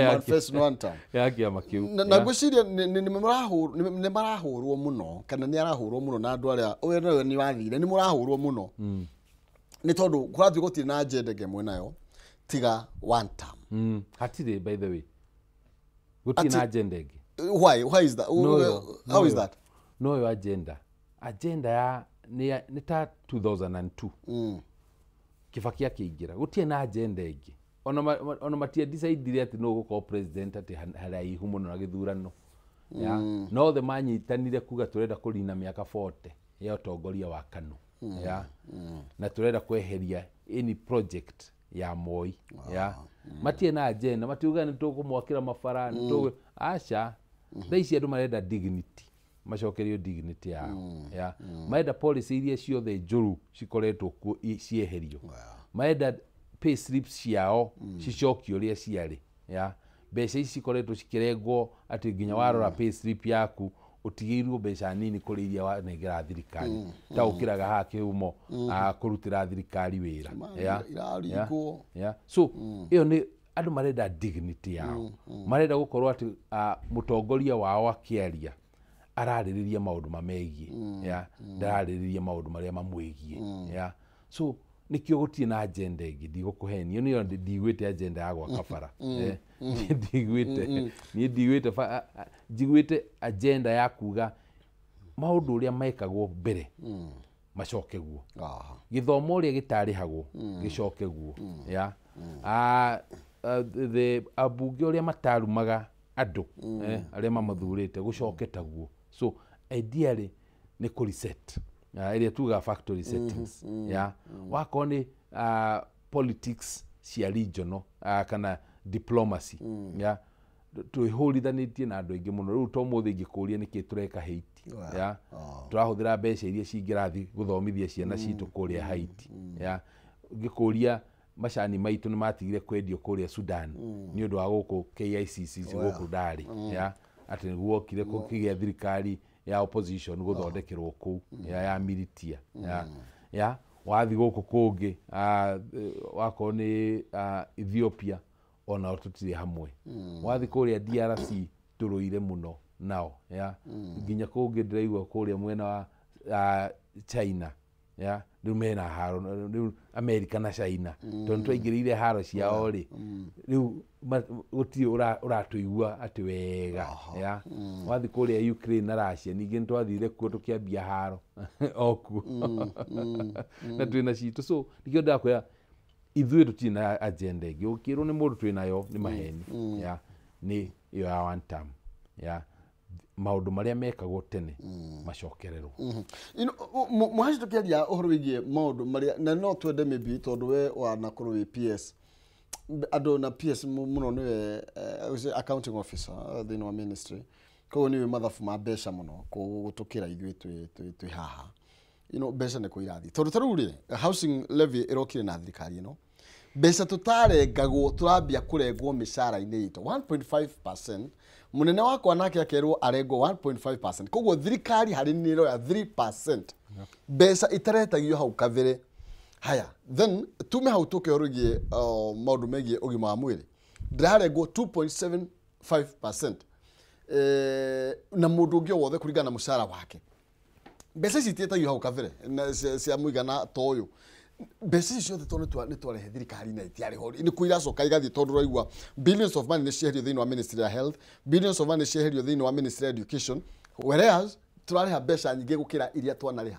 manifesto one term ya kĩama kĩu. Na ngwĩciria nĩ marahũrwo mũno kana nĩ arahũrwo mũno na andũ arĩa ũyũ nawe nĩ wathire nĩ mũrahũrwo mũno nĩ tondũ kũrathiĩ gũtirĩ na agenda ĩngĩ mwĩnayo tiga one term. Hatirĩ, by the way, gũtirĩ na agenda ĩngĩ. Why is that? How is that? No yo agenda ya nĩ ta 2002 Kibaki akĩingĩra gũtirĩ na agenda ĩngĩ. Ona matiadecidire atĩ nũ ũgũkorwo president atĩ haraihu mũno na gĩthurano. No othe manyitanire kuga tũrenda kũrina mĩaka 40 ya ũtongoria wa KANU. Na tũrenda kweheria any project ya Moi. Matirĩ na agenda, matiuga nĩ tũkũmwakĩra mabara, nĩ tũgũ aca. Thaa ici andũ marenda dignity, macokerio dignity yao. Marenda policy iria ciothe njũru cikoretwo kuo cieherio. Marenda pay slips ciao cicokio ũrĩa ciarĩ. Mbeca ici cikoretwo cikĩrengwo atĩ nginya warora pay slip yaku ũtigĩirwo mbeca nini kũrĩ iria wanengera thirikari. Ta ũkĩraga haha kĩhumo kũrutĩra thirikari wĩra. So ĩyo nĩ andũ marenda dignity yao. Marenda gũkorwo atĩ mũtongoria wao akĩaria ararĩrĩria maũndũ mamegiĩ, ndararĩrĩria maũndũ marĩa mamwĩgiĩ. So nĩkĩo gũtirĩ na agenda ĩngĩ, ndigũkũhenia nĩyo ndigwĩte agenda ya gwaka bara. Ndigwĩte niĩ ndigwĩte njiguĩte agenda ya kuga maũndũ ũrĩa mekagwo mbere macoke guo, gĩthomo ũrĩa gĩtarĩhagwo gĩcoke guo, ambunge ũrĩa matarumaga andũ arĩa mamathurĩte gũcoke taguo. So ideally nĩ kũ reset ĩrĩa tugaga factory settings. Wakorwo nĩ politics cia regional kana diplomacy, twĩhũrithanĩtie na andũ aingĩ mũno. Rĩu to mũthĩ ingĩkũria nĩkĩ tũreka Haiti, tũrahũthĩra mbeca iria cingĩrathiĩ gũthomithia ciana citũ kũrĩa Haiti. Ngĩkũria macani maitũ nĩ matigire kwendio kũrĩa Sudan nĩ ũndũ wa gũkũ KICC gũkũ ndarĩ, atĩ nĩguo okire kũgĩa thirikari ya opposition gũthondekerwo kũu ya militia ya wathi gũkũ kũngĩ, wakorwo nĩ Ethiopia onao tũtirĩ hamwe, wathi kũrĩa DRC tũrũire mũno nao ya nginya kũngĩ ndĩraigua kũrĩa mwena wa China ya rĩu mena haro rĩu America na China tondũ twaingĩrĩire haro ciao rĩ, rĩu gũtirĩ ũratũigua atĩ wega ya wathi kũrĩa Ukraine na Russia ningĩ nĩtwathire kuo tũkĩambia haro o kuo na twĩna citũ. So nĩkĩo ndĩrakwĩra ithuĩ tũtirĩ na agenda ĩngĩ, ũkĩrwo nĩ mũndũ twĩnayo nĩ maheni ya nĩ ĩyo ya one term ya maũndũ marĩa mekagwo tene macokererwo. Mũhaci tũkĩaria ũhoro wĩgiĩ maũndũ marĩa na no twende maybe tondũ we wanakorwo wĩ PS andũ na PS mũno nĩwe accounting officer thĩinĩ wa ministry, koguo nĩwe mathabu ma mbeca mũno gũtũkĩra ithuĩ twĩ haha. You know, mbeca nĩ kũ irathiĩ tondũ ta rĩu rĩ housing levy ĩrokire na thirikari ĩno, mbeca tũtarengagwo tũrambia kũrengwo mĩcara-inĩ itũ 1.5%, mũnene wakwa nake akerwo arengwo 1.5%, koguo thirikari harĩ nĩ ĩroya 3% mbeca itaretagio hau kabere. Haya, then tume hau tũke ũhoro wĩgiĩ maũndũ megiĩ ũgima wa mwĩrĩ, ndĩrarengwo 2.75% na mũndũ ũngĩ o wothe kũringana na mũcara wake. Mbeca ici itietagio hau kabere na cia mũigana ta ũyũ, mbeca ici ciothe tondũ nĩ twarehe thirikari na itiarĩ ho nĩ kũ iracoka igathiĩ, tondũ ũraigua billions of money nĩ cieherio thĩinĩ wa ministry ya health, billions of money nĩ cieherio thĩinĩ wa ministry ya education, whereas tũrarĩha mbeca nyingĩ gũkĩra iria twanarĩha.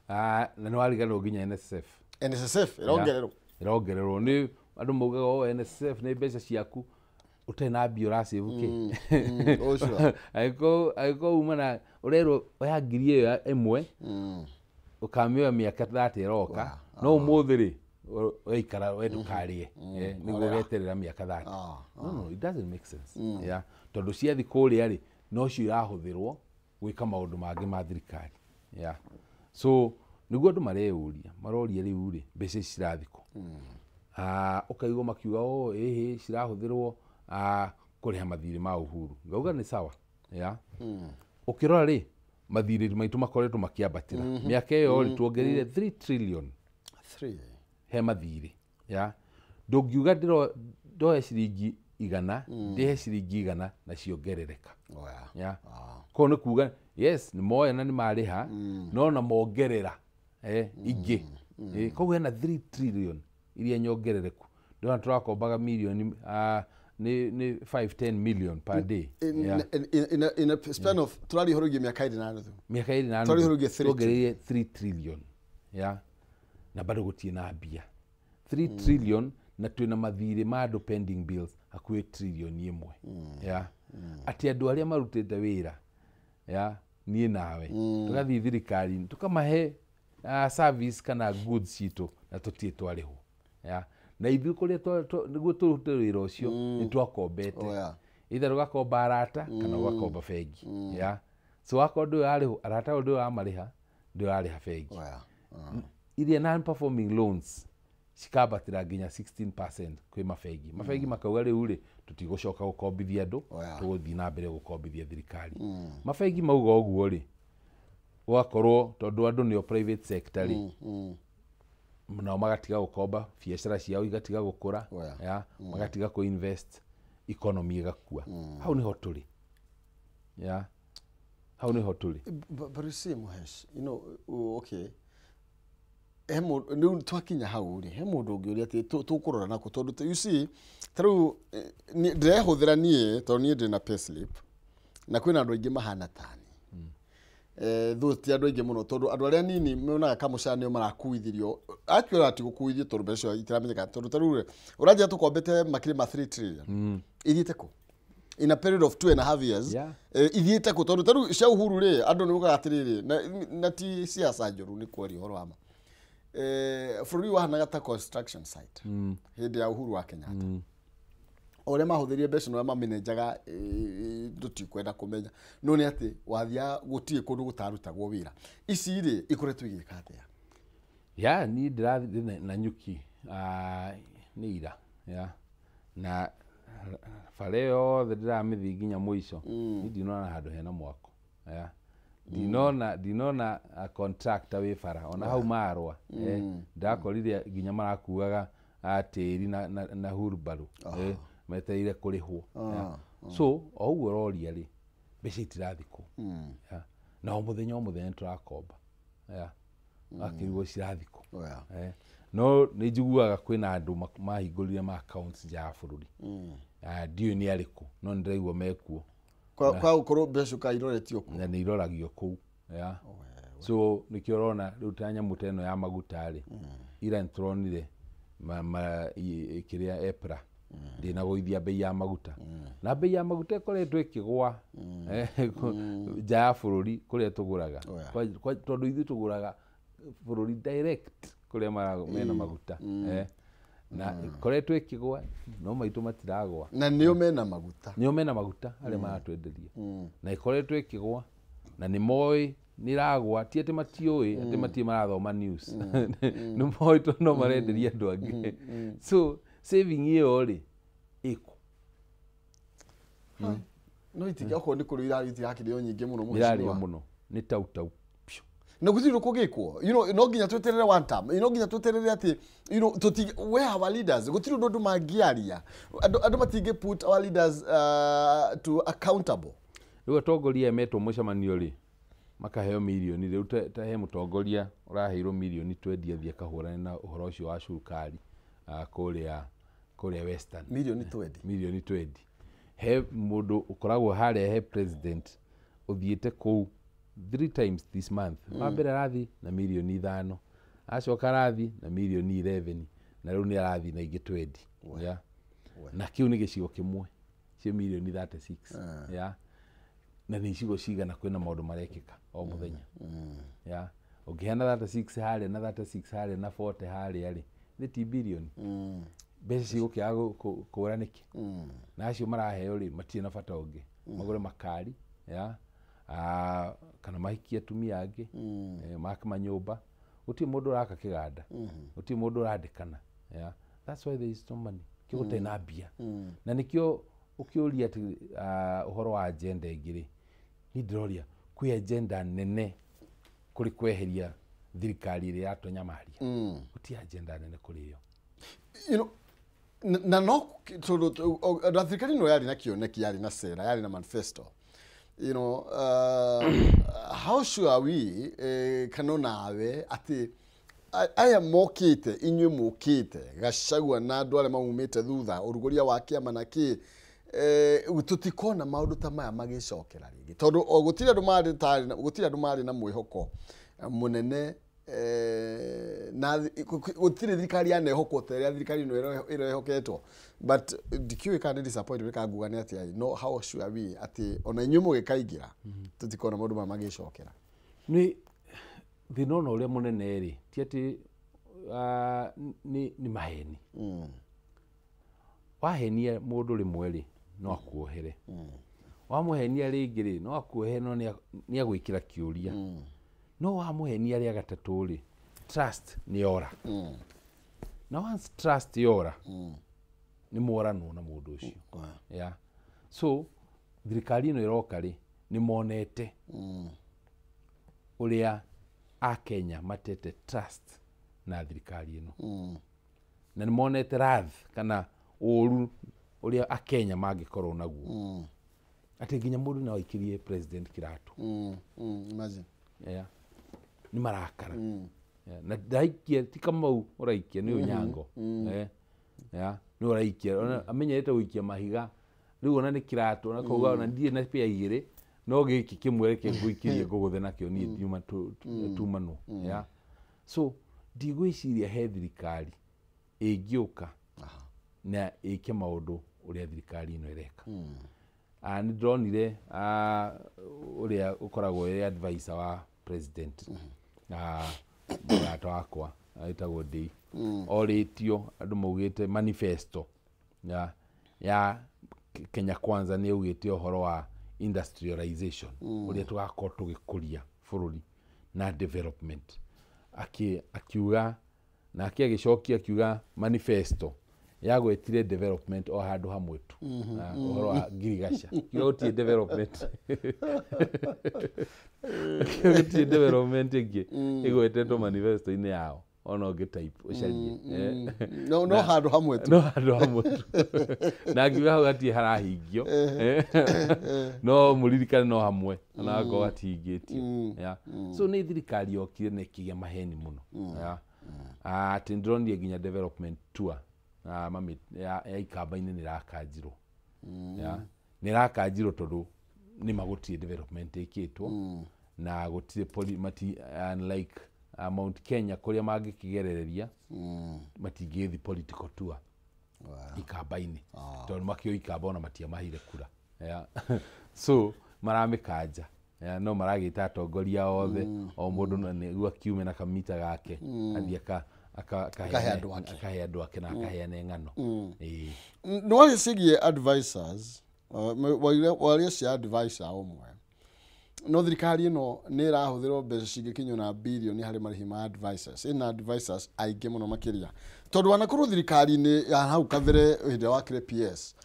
Na nĩ wariganĩrwo nginya NSSF. NSSF ĩrongererwo. Ĩrongererwo nĩ andũ maugaga o NSSF nĩ mbeca ciaku ũtarĩ na mbia ũracĩvu kĩ. Angĩkorwo uma na ũrerwo oya ngiri ĩyo ĩmwe ũkamĩoya mĩaka 30 ĩroka, no ũmũthĩ rĩ waikara we ndũkarĩe nĩguo ũgeterera mĩaka 30. No, it doesn't make sense. Yeah, tondũ ciathi kũrĩa rĩ nocio irahũthĩrwo gwĩka maũndũ mangĩ ma thirikari. Yeah, so nĩguo andũ mareyũria maroria rĩu rĩ mbeca ici cirathi kũ, ũkaigua makiuga o ĩhĩ cirahũthĩrwo kũrĩha mathirĩ ma Uhuru, ngauga nĩ sawa. Yeah, ũkĩrora rĩ mathirĩ maitũ makoretwo makĩambatĩra mĩaka ĩyo rĩ tuongereire 3 trillion he mathirĩ. Yeah, ndũngiuga ndoe ciringi 100 ndĩhe ciringi 100 na ciongerereka. Yeah, koguo nĩ kuga yes nĩ moya na nĩ marĩha no na mongerera ingĩ, koguo hena 3 trillion iria nyongerereku. Ndĩrona tũrakombaga milioni nĩ 5-10 million per day. In a span of tũraria ũhoro wĩgiĩ mĩaka 2.5. Mĩaka 2.5 Tũraria ũhoro wĩgiĩ 3 tuongereire 3 trillion. Yeah, na bado gũtirĩ na mbia 3 trillion na twĩna mathirĩ ma andũ pending bills hakuhĩ trillion 1. Yeah, atĩ andũ arĩa marutĩte wĩra ya niĩ nawe tũgathiĩ thirikari-inĩ tũkamahe service kana goods citũ na tũtirĩ twarĩhwo. Yeah, na ithuĩ kũrĩa nĩguo tũrute wĩra ũcio nĩ twakombete, either ũgakomba arata kana ũgakomba bengi. Yeah, so wakorwo ndũĩ ũrarĩhwo arata ndũĩ ũramarĩha ndũĩ ũrarĩha bengi. Iria non-performing loans cikambatĩra nginya 16% kwĩ mabengi. Mabengi makauga rĩu rĩ tũtigũcoka gũkombithia andũ, tũgũthiĩ na mbere gũkombithia thirikari. Mabengi mauga ũguo rĩ gũgakorwo tondũ andũ nĩo private sector rĩ nao magatiga gũkomba, biacara ciao igatiga gũkũra, ya magatiga kũ invest, economy ĩgakua. Hau nĩho tũrĩ. Ya hau nĩho tũrĩ. But you see Muhesh, you know, okay, rĩu twakinya hau rĩ he mũndũ ũngĩ ũrĩa atĩ tũkũrora nako tondũ you see ta rĩu ndĩrehũthĩra niĩ tondũ niĩ ndĩ na payslip na kwĩna andũ aingĩ mahana tani. Thũ ti andũ aingĩ mũno tondũ andũ arĩa nini monaga kamũcara nĩo marakuithĩrio, actually ati gũkuithio tondũ mbeca icio itiramenyeka, tondũ ta rĩu rĩ ũranjĩra tũkombete makĩria ma 3 trillion ithiĩte kũ in a period of 2.5 years. Ithiĩte kũ tondũ ta rĩu cia Uhuru rĩ andũ nĩ mokaga atĩrĩrĩ na ti siasa njũru nĩ kwaria ũhoro wa ma, bũrũri wahanaga ta construction site hĩndĩ ya Uhuru wa Kenyatta. O ũrĩa mahũthĩrire mbeca na ũrĩa mamenenjaga tũtikwenda kũmenya, no nĩ atĩ wathiaga gũtirĩ kũndũ gũtarutagwo wĩra. Ici rĩ ikoretwo igĩka atĩa? Ya niĩ ndĩrathiĩ na nyuki nĩ ira ya na bara yothe ndĩramĩthiĩ nginya mũico niĩ ndinona handũ hena mwako. Ya Ndinona contractor wĩ bara ona hau marwa, ndakorire nginya marakuaga tĩri na hurumbarũ, metereire kũrĩhwo. So o ũguo ũroria rĩ, mbeca itirathikwo. Na o mũthenya o mũthenya nĩtũrakomba, akĩrigwo cirathikwo. No nĩ njiguaga kwĩna andũ mahingũrire ma accounts nja ya bũrũri. Ndiũĩ nĩ arĩkũ, no nĩ ndĩraigua mekuo. Kwa gũkorwo mbeca ũkairoretio kũu. Na nĩ iroragio kũu. So nĩkĩo ũrona rĩu ta nyamũ ta ĩno ya maguta rĩ, ira nĩtũronire kĩrĩa EPRA ndĩnagũithia bei ya maguta. Na bei ya maguta ĩkoretwo ĩkĩgwa nja ya bũrũri kũrĩa tũgũraga. Tondũ ithuĩ tũgũraga bũrũri direct kũrĩa mena maguta. Na ĩkoretwo ĩkĩgwa, no maitũ matiragwa. Na nĩo mena maguta. Nĩo mena maguta arĩa maratwenderia. Na ĩkoretwo ĩkĩgwa, na nĩ moĩ nĩ ĩragwa, ti atĩ matiũĩ, atĩ matirĩ marathoma news. Nĩ moĩ tondũ no marenderia andũ angĩ. So saving ĩyo rĩ, ĩkũ. No itiga okorwo nĩ kũrĩ itirakĩrĩo nyingĩ mũno mũno. Irario mũno, nĩ tau tau. Na gũtirĩ kũgĩkwo, you know, no nginya tweterere one term, no nginya tweterere atĩ, you know, where our leaders, gũtirĩ ũndũ andũ mangĩaria, andũ matingĩ put our leaders to accountable. Rĩu atongoria metwo mũcemanio rĩ, makaheo mirioni, rĩu ta he mũtongoria ũraheirwo mirioni 20 athiĩ akahũrane na ũhoro ũcio wa cukari kũrĩa Western. Mirioni 20. Mirioni 20. He mũndũ ũkoragwo harĩa he president ũthiĩte kũu 3 times this month. Wa mbere arathi na mirioni 5, acoka arathi na mirioni 11, na rĩu nĩ arathi na ingĩ 20. Yeah. Na kĩu nĩ gĩcigo kĩmwe cio mirioni 36. Yeah. Na nĩ icigo cigana kwĩna maũndũ marekĩka o mũthenya. Yeah. Ũngĩheana 36 harĩa na 36 harĩa na 40 harĩa rĩ, nĩ ti bilioni. Mbeca cigũkĩaga kũra nĩkĩ? Na acio maraheo rĩ, matirĩ na bata ũngĩ. Magũre makari, yeah, kana mahikie atumia angĩ, make manyũmba. Gũtirĩ mũndũ ũraka kĩganda, gũtirĩ mũndũ ũrandĩkana. Yeah. That's why there is no money. Kĩo gũtarĩ na mbia. Na nĩkĩo ũkĩũria atĩ ũhoro wa agenda ĩngĩ rĩ, niĩ ndĩroria kwĩ agenda nene kũrĩ kweheria thirikari ĩrĩa yatũnyamaria. Gũtirĩ agenda nene kũrĩ ĩyo. You know, na no tondũ na thirikari ĩno yarĩ na kĩoneki, yarĩ na sera, yarĩ na manifesto. You know, how sure are we, kana nawe atĩ aya mokĩte, inyuĩ mũkĩte Gachagua na andũ arĩa maumĩte thutha ũrugũria wa kĩama na kĩ, tũtikona maũndũ ta maya magĩcokera rĩngĩ, tondũ gũtirĩ andũ marĩ gũtirĩ andũ marĩ na mwĩhoko mũnene, na gũtirĩ thirikari yanehokwo ta ĩrĩa thirikari ĩno ĩrehoketwo. But ndikĩũĩ kana nĩ disappointment kana nguga nĩ atĩa, no how sure are we atĩ ona inyuĩ mũgĩkaingĩra tũtikona maũndũ maya magĩcokera? Nĩ thĩna ona ũrĩa mũnene rĩ, ti atĩ nĩ maheni. Wahenia mũndũ rĩmwe rĩ, no akuohere. Wamũhenia rĩngĩ rĩ, no akuohere, no nĩ agwĩkĩra kĩũria. No wamũhenia rĩa gatatũ rĩ, trust nĩ yora. Na once trust yora, nĩ mworanwo na mũndũ ũcio. Yeah. So thirikari ĩno ĩroka rĩ, nĩ monete ũrĩa Akenya matete trust na thirikari ĩno. Na nĩ monete wrath kana ũru ũrĩa Akenya mangĩkorwo naguo. Atĩ nginya mũndũ no aikĩrie president kĩratũ. Imagine. Yeah. Nĩ marakara. Yeah. Na ndaikia ti Kamau ũraikia, nĩ Onyango. Yeah. Nĩ ũraikia, ona amenyerete gũikia mahiga. Rĩu ona nĩ kĩratũ, ona kauga ona ndirĩ na pĩa igĩrĩ, no gĩkĩ kĩmwe reke ngũikĩrie ngũgũthe nakĩo niĩ nyuma tumanwo. Yeah. So ndigwĩciria he thirikari ĩngĩũka na ĩke maũndũ ũrĩa thirikari ĩno ĩreka. Nĩ ndĩronire ũrĩa ũkoragwo ĩ advisor wa president, mũrata wakwa ĩtagwo Ndĩi, orĩtio andũ maugĩte manifesto ya Kenya Kwanza nĩ augĩte ũhoro wa industrialization, ũrĩa tũgakorwo tũgĩkũria bũrũri na development. Akiuga nake agĩcokia akiuga manifesto Yagwetire development o handũ hamwe tu. Ũhoro wa ngirigaca kiuga gũtirĩ development, kiuga gũtirĩ development ĩngĩ ĩgwetetwo manifesto-inĩ yao, ona ũngĩ type ũcarie. No handũ hamwe tu. No handũ hamwe tu, na ngiuga hau hatirĩ harahingio. No mũririkane no hamwe ona akorwo hatihingĩtio. Yeah. So nĩ thirikari yokire na ĩkĩgĩa maheni mũno. Yeah. Atĩ ndĩronire nginya development tour mami ya ikamba-inĩ nĩ ĩrakanjirwo. Yeah. Nĩ ĩrakanjirwo tondũ nĩ ma gũtirĩ development ĩkĩtwo na gũtirĩ mati, unlike Mount Kenya kũrĩa mangĩkĩgerereria, matingĩthi political tour ikamba-inĩ tondũ makĩo ikamba ona matiamahire kura. Yeah. So maramĩkanja. Yeah, no maragĩta atongoria othe, o mũndũ na nĩguo akiume na kamita gake athiĩ Akahe andũ ake. Akahe andũ ake na akaheane ng'ano. Ĩĩ. Nĩ waria ciĩgiĩ advisors, waria cia advisor ũmwe, no thirikari ĩno nĩ ĩrahũthĩrwo mbeca cingĩkinywo na birioni harĩ marĩhi ma advisors. Ĩna advisors aingĩ mũno makĩria, tondũ wanakorwo thirikari-inĩ ya hau kabere hĩndĩ ĩrĩa wakĩrĩ PS,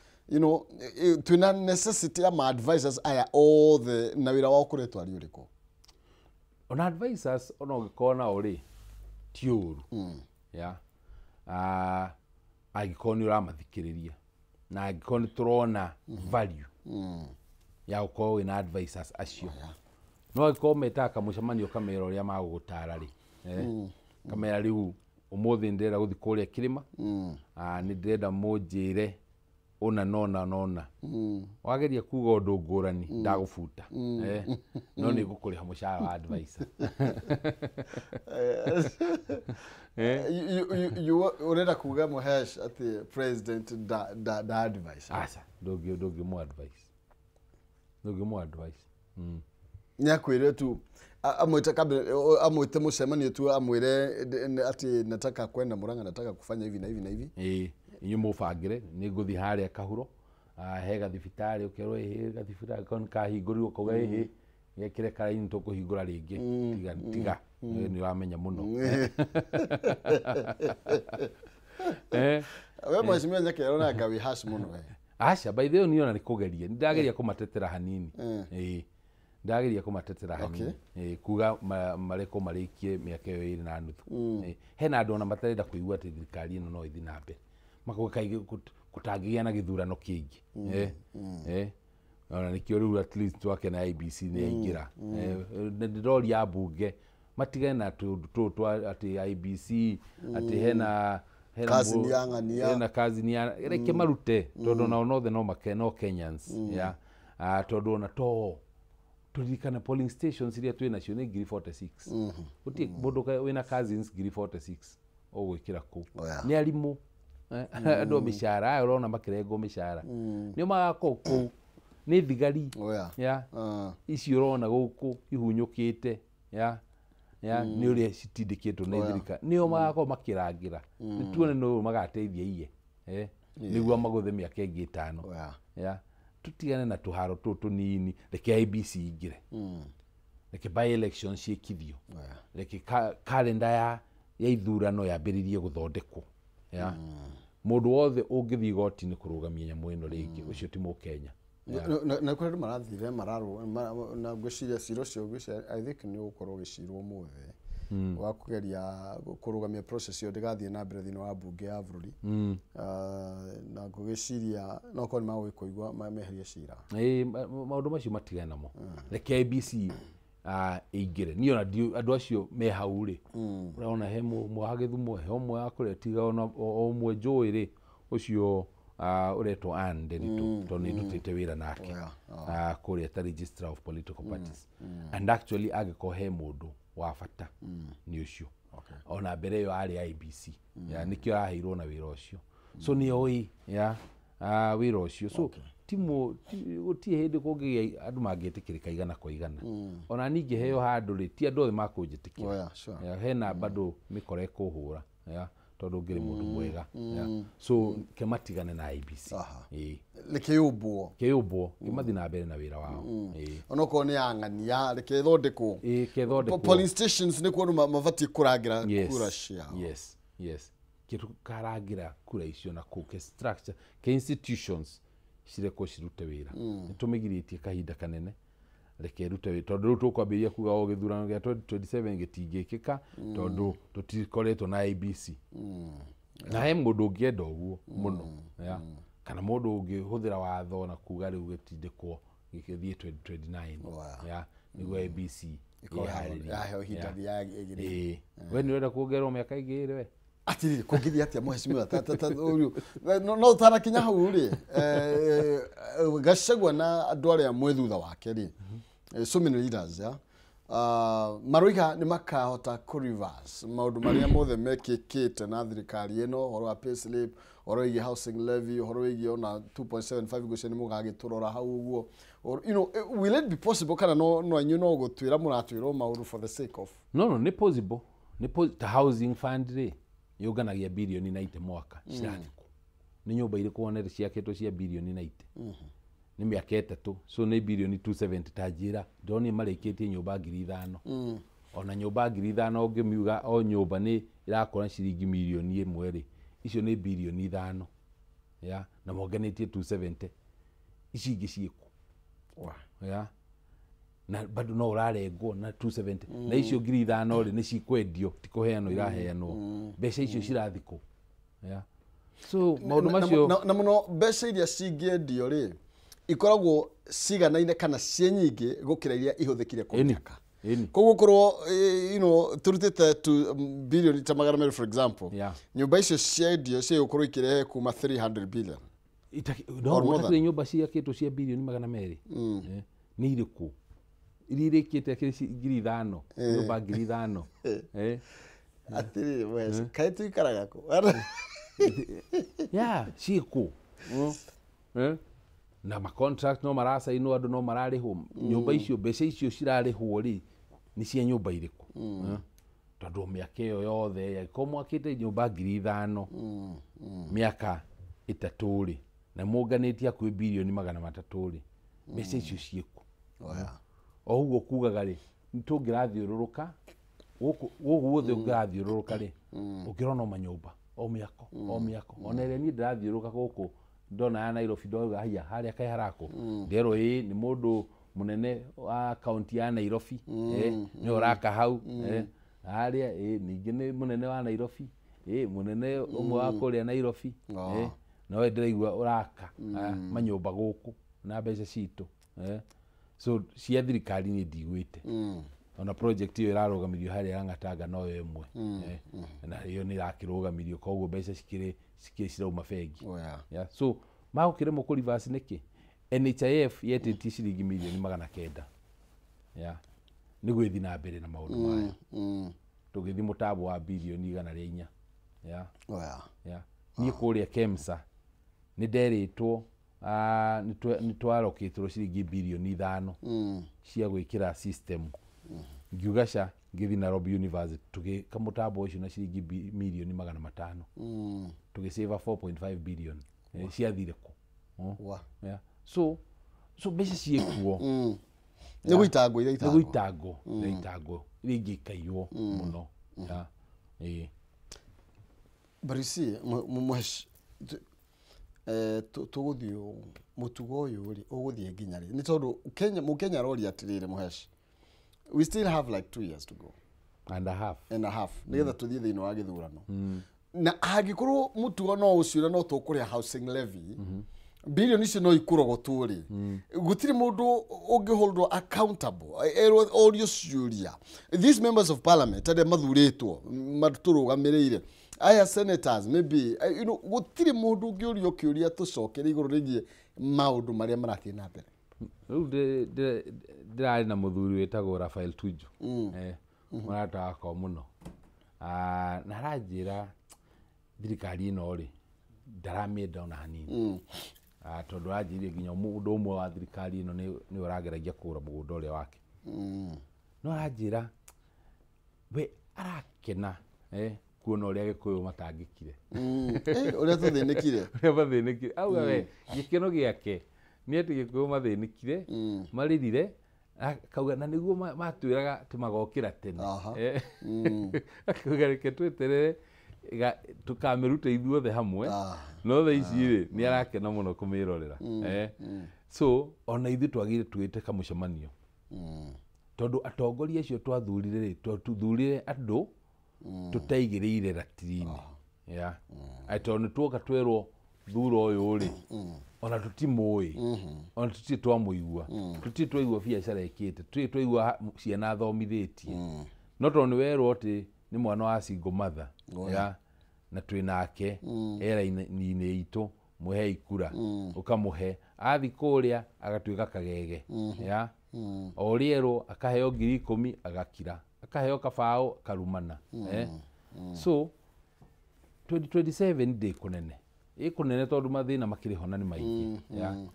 twĩna necessity ya ma advisors aya othe, na wĩra wao ũkoretwo arĩ ũrĩkũ? Ona advisors, ona ũngĩkorwo nao rĩ, ti ũru. Yeah. Angĩkorwo nĩ ũramathikĩrĩria na angĩkorwo nĩ tũrona value ya gũkorwo wĩna advisors acio. No angĩkorwo metaga kamũcemanio kamera ũrĩa magũgũtara rĩ, kamera rĩu ũmũthĩ ndĩrenda gũthiĩ kũrĩa kĩrĩma, nĩ ndĩrenda mũnjĩre ũna nona nona, wageria kuga ũndũ ngũrani ndagũbuta, no nĩ ngũkũrĩha mũcara wa advisor. Ũrenda kuga, Mũhesh, atĩ president da advice? Aca, ndũngĩmũ advice, ndũngĩmũ advice. Nĩ akwĩre tu amwĩte cabinet, amwĩte mũcemanio tu, amwĩre atĩ nataka kwenda Murang'a, nataka kufanya hivi na hivi na hivi. Ĩĩ, inyuĩ mũbangĩre nĩ ngũthiĩ harĩa kahuro. He gathibitarĩ, ũkerwo ĩhĩ gathibitarĩ kau nĩ kahingũrirwo, kauga ĩhĩ gekĩre karaini tũkũhingũra rĩngĩ. Tiga tiga, we nĩ ũramenya mũno. We mheshimiwa Nyakero na ngawi hash mũno we. Aca, by the way, niĩ ona nĩ kũgeria nĩ ndageria kũmatetera hanini. Ĩĩ, ndageria kũmatetera hanini. Ĩĩ, kuga marekwo marĩkie mĩaka ĩyo 2.5. Ĩĩ, hena andũ ona matarenda kũigua atĩ thirikari ĩno no ĩthiĩ na mbere, makauga kaingĩ gũtangĩgĩa na gĩthurano kĩngĩ. Ona nĩkĩo rĩu at least twakena IEBC nĩ yaingĩra. Na ndĩroria ambunge matigane na tũũndũ tũtũ twa atĩ IEBC, atĩ hena Cousin ya ng'ania. Hena cousin ya, reke marute, tondũ nao nothe no make no Kenyans ya. Tondũ ona to tũririkane polling stations iria twĩ nacio nĩ 46,000. Gũtirĩ mũndũ wĩna cousins 46,000 ũgwĩkĩra kũu. Oh, yeah. Nĩ arimũ, andũ a mĩcara aya ũrona makĩrengwo mĩcara nĩo magakorwo kũu, nĩ thigari. Oh, yeah. Ya. Ici ũrona gũkũ ihunyũkĩte ya nĩ ũrĩa citindĩkĩtwo nĩ thirikari, nĩo magakorwo makĩrangĩra. Nĩ tuone nũ magateithia iye, nĩguo magũthe mĩaka ĩngĩ 5. Oh, yeah. Ya, tũtigane na tũharo tũtũ tũnini. Reke IEBC ingĩre, reke by election ciĩkithio, Oh, yeah. reke kalenda ya ithurano yambĩrĩrie gũthondekwo. Ya, mũndũ wothe ũngĩthiĩ igoti-inĩ kũrũgamia nyamũ ĩno rĩngĩ, ũcio ti mũkenya. Na kũrĩ andũ marathire mararwo na ngwĩciria cira ũcio, ngwĩciria, I think nĩ ũgũkorwo ũgĩcirwo ũmũthĩ wa kũgeria kũrũgamia process ĩyo ndĩgathiĩ na mbere thĩinĩ wa mbunge ya bũrũri. Na ngũgĩciria no korwo nĩ magũgĩkũigua meherie cira. Ĩĩ, maũndũ macio matigane namo. Reke IEBC ĩingĩre. Niĩ ona andũ acio me hau rĩ, ũrona he mũmwe wa Gĩthumo, he ũmwe wa kũrĩa, tiga ona o ũmwe njũĩ rĩ, ũcio ũretwo Ann Nderitu, tondũ nĩ ndutĩte wĩra nake kũrĩa ta registrar of political parties, and actually angĩkorwo he mũndũ wa bata nĩ ũcio. Ona mbere ĩyo arĩ IEBC ya, nĩkĩo araheirwo na wĩra ũcio, so nĩ oĩ ya wĩra ũcio. So gũtirĩ hĩndĩ kũngĩgĩa andũ mangĩtĩkĩrĩka 100%. Ona ningĩ heo handũ rĩ, ti andũ othe makũnjĩtĩkĩra. Oh, yeah, sure. Ya, hena bado mĩkora ĩkũhũra ya, tondũ ngĩrĩ mũndũ mwega ya. So kematigane na IEBC. Ĩĩ. Rĩkĩũmbwo. Kĩũmbwo, kĩmathiĩ na mbere na wĩra wao. Ĩĩ. Onokorwo nĩ ya ng'ania, reke ĩthondekwo. Ĩĩ, kethondekwo. Polling stations nĩkuo andũ mabatiĩ kũrangĩra Yes. kura ciao. Yes. Kĩtũkarangĩra kura icio na kũu ke structure ke institutions cirekwo cirute wĩra. Nĩ tũmĩgirĩtie kahinda kanene, reke ĩrute wĩra, tondũ rĩu tũkwambĩrĩria kuga o gĩthurano gĩa 2027 gĩtingĩkĩka tondũ tũtikoretwo na IEBC. Na he mũndũ ũngĩenda ũguo mũno, yeah. Kana mũndũ ũngĩhũthĩra watho na kuga rĩu gĩtindĩkwo gĩgĩthiĩ 2029. Yeah, nĩguo IEBC ĩharĩrie. Yaheo ihinda rĩa ĩgĩrĩ. Ĩĩ. We nĩ ũrenda kuongererwo mĩaka ĩngĩ ĩrĩ we? Atiriri, kũngĩthiĩ atĩa, mheshimiwa? No ũtanakinya hau rĩ, Gachagua na andũ arĩa mwĩ thutha wake rĩ, so many leaders, yeah? Maroiga nĩ makahota kũ reverse maũndũ marĩa mothe mekĩkĩte na thirikari ĩno, ũhoro wa payslip, ũhoro wĩgiĩ housing levy, ũhoro wĩgiĩ ona 2.75 ngwĩciria nĩ mũgagĩtũrora hau ũguo. Or, will it be possible, kana no inyuĩ no gũtwĩra mũratwĩrwo maũndũ for the sake of No, nĩ possible. Nĩ ta housing fund rĩ, yũnganagia birioni 90 mwaka. Cirathikũ nĩ nyũmba irĩkũ wonete ciakĩtwo cia birioni 90? Nĩ mĩaka 3, so nĩ birioni 270. Ta njĩra, ndĩronire marĩkĩtie nyũmba 5,000. Ona nyũmba 5,000 ũngĩmiuga o nyũmba nĩ ĩrakũra ciringi mirioni 1 rĩ, icio nĩ birioni 5 ya na monganĩtie 270. Ici ingĩ ciĩkũ? Ya, na bado no ũrarengwo na 270, na icio 5,000 rĩ, nĩ cikwendio, ti kũheanwo iraheanwo. Mbeca icio cirathikũ? Ya, so maũndũ macio. Na mũno mbeca iria cingĩendio rĩ, ikoragwo ciganaine kana ciĩ nyingĩ gũkĩra iria ihũthĩkire kũmĩaka. Koguo korwo tũrutĩte tu birioni ta 200, for example, nyũmba icio ciendio cigũkorwo ikĩrehe kuma 300 billion no or more. Gũtakĩrĩ nyũmba ciakĩtwo cia birioni 200. Nĩ irĩkũ iria irĩkĩte akĩrĩ 5,000, nyũmba 5,000? Atirĩrĩ mweci, kaĩ tũikaraga kũ? Ya, ciĩkũ? Na ma contract no maracainwo, andũ no mararĩhwo. Nyũmba icio, mbeca icio cirarĩhwo rĩ, nĩ cia nyũmba irĩkũ? Tondũ mĩaka ĩyo yothe angĩkorwo mwakĩte nyũmba 5,000 mĩaka 3 rĩ, na mũnganĩtie hakuhĩ birioni 300 rĩ, mbeca icio ciĩkũ? O ũguo kugaga rĩ, tũngĩrathiũrũrũka gũkũ gũkũ guothe, ũngĩrathiũrũrũka rĩ, ũngĩrona o manyũmba, o mĩako, o mĩako. Ona ĩrĩa niĩ ndĩrathiũrũrũka gũkũ ndona ya Nairobi, ndoiga haiya, harĩa kaĩ harakwo? Nderwo ĩĩ, nĩ mũndũ mũnene wa kaunti ya Nairobi, nĩwe ũraka hau. Harĩa ĩĩ, ningĩ nĩ mũnene wa Nairobi, ĩĩ, mũnene ũmwe wa kũrĩa Nairobi, nowe ndĩraigua ũraka manyũmba gũkũ na mbeca citũ. So cia thirikari niĩ ndigwĩte. Ona project ĩyo ĩrarũgamirio harĩa Langatanga noyo ĩmwe. Na ĩyo nĩ ĩrakĩrũgamirio, koguo mbeca cikĩrĩ cirauma bengi. Yeah. So magũkĩremwo kũ reverse nĩkĩ? NHIF yetĩtie ciringi mirioni 900, yeah, nĩguo ĩthiĩ na mbere na maũndũ mayo. Tũgĩthiĩ mũtambo wa birioni 104, yeah. Yeah. Niĩ kũrĩa KEMSA nĩ nderĩtwo nĩ twarokĩtwo ciringi birioni 5 cia gwĩkĩra system. Ngiuga ca, ngĩthiĩ Nairobi University, tũgĩka mũtambo ũcio na ciringi mirioni 500, tũgĩsave 4.5 billion. Ciathire kũ? Yeah. So mbeca ciĩkuo. Nĩ gũitangwo nĩ iraitangwo. Gũitangwo iraitangwo, iria ingĩ ikaiywo mũno. Yeah. Ĩĩ. But you see, mũhesh, tũgũthiĩ ũũ, mũtugo ũyũ rĩ, ũgũthiĩ nginya rĩ? Nĩ tondũ Kenya, mũkenya aroria atĩrĩrĩ, mũhesh, we still have like 2 years to go and a half. And a half, nĩgetha tũthiĩ thĩinĩ wa gĩthurano. Na angĩkorwo mũtugo no ũcio na no tũkũrĩa housing levy, birioni icio no ikũrogotwo rĩ, gũtirĩ mũndũ ũngĩholdwo accountable, erwo orio ciũria. These members of parliament arĩa mathurĩtwo matũrũgamĩrĩire, aya senators maybe, gũtirĩ mũndũ ũngĩũrio kĩũria tũcokere igũrũ rĩgiĩ maũndũ marĩa marathiĩ na mbere. Rĩu ndĩrarĩ na mũthuri wĩtagwo Rafael Tuju, mũrata wakwa mũno. Na aranjĩra thirikari ĩno rĩ, ndaramĩenda ona hanini. Tondũ aranjĩrire nginya mũndũ ũmwe wa thirikari ĩno nĩ ũrageragia kũgũra mũgũnda ũrĩa wake. No aranjĩra we arakena kuona ũrĩa Gĩkũyũ matangĩkire. Ũrĩa tũthĩnĩkire. Ũrĩa mathĩnĩkire. Auga we gĩkeno gĩake nĩ atĩ Gĩkũyũ mathĩnĩkire, marĩrire, akauga na nĩguo matwĩraga atĩ magokĩra tene. Akauga reke tweterere Tukamĩruta ithuothe hamwe. No thaa ici rĩ, nĩ arakena mũno kũmĩrorera. So ona ithuĩ twagĩrĩire twĩte kamũcemanio, tondũ atongoria acio twathurire rĩ, twathurire andũ tũtaigĩrĩire ratiri-inĩ ya atĩ tondũ nĩ tuoka twerwo thura ũyũ rĩ, ona tũtimũĩ, ona tũtirĩ twamũigua, tũtirĩ twaigua biacara ĩkĩte, tũtirĩ twaigua ciana athomithĩtie, no tondũ nĩ werwo atĩ nĩ mwana wa single mother ya na twĩ nake era-inĩ itũ, mũhei kura, ũkamũhe, athi kũrĩa agatuĩka kagege ya o ũrĩa erwo, akaheo 10,000 agakira, akaheo kabaũ karumana. So 2027 ndĩ kũnene, ĩ kũnene, tondũ mathĩna makĩrĩ ho na nĩ maingĩ ya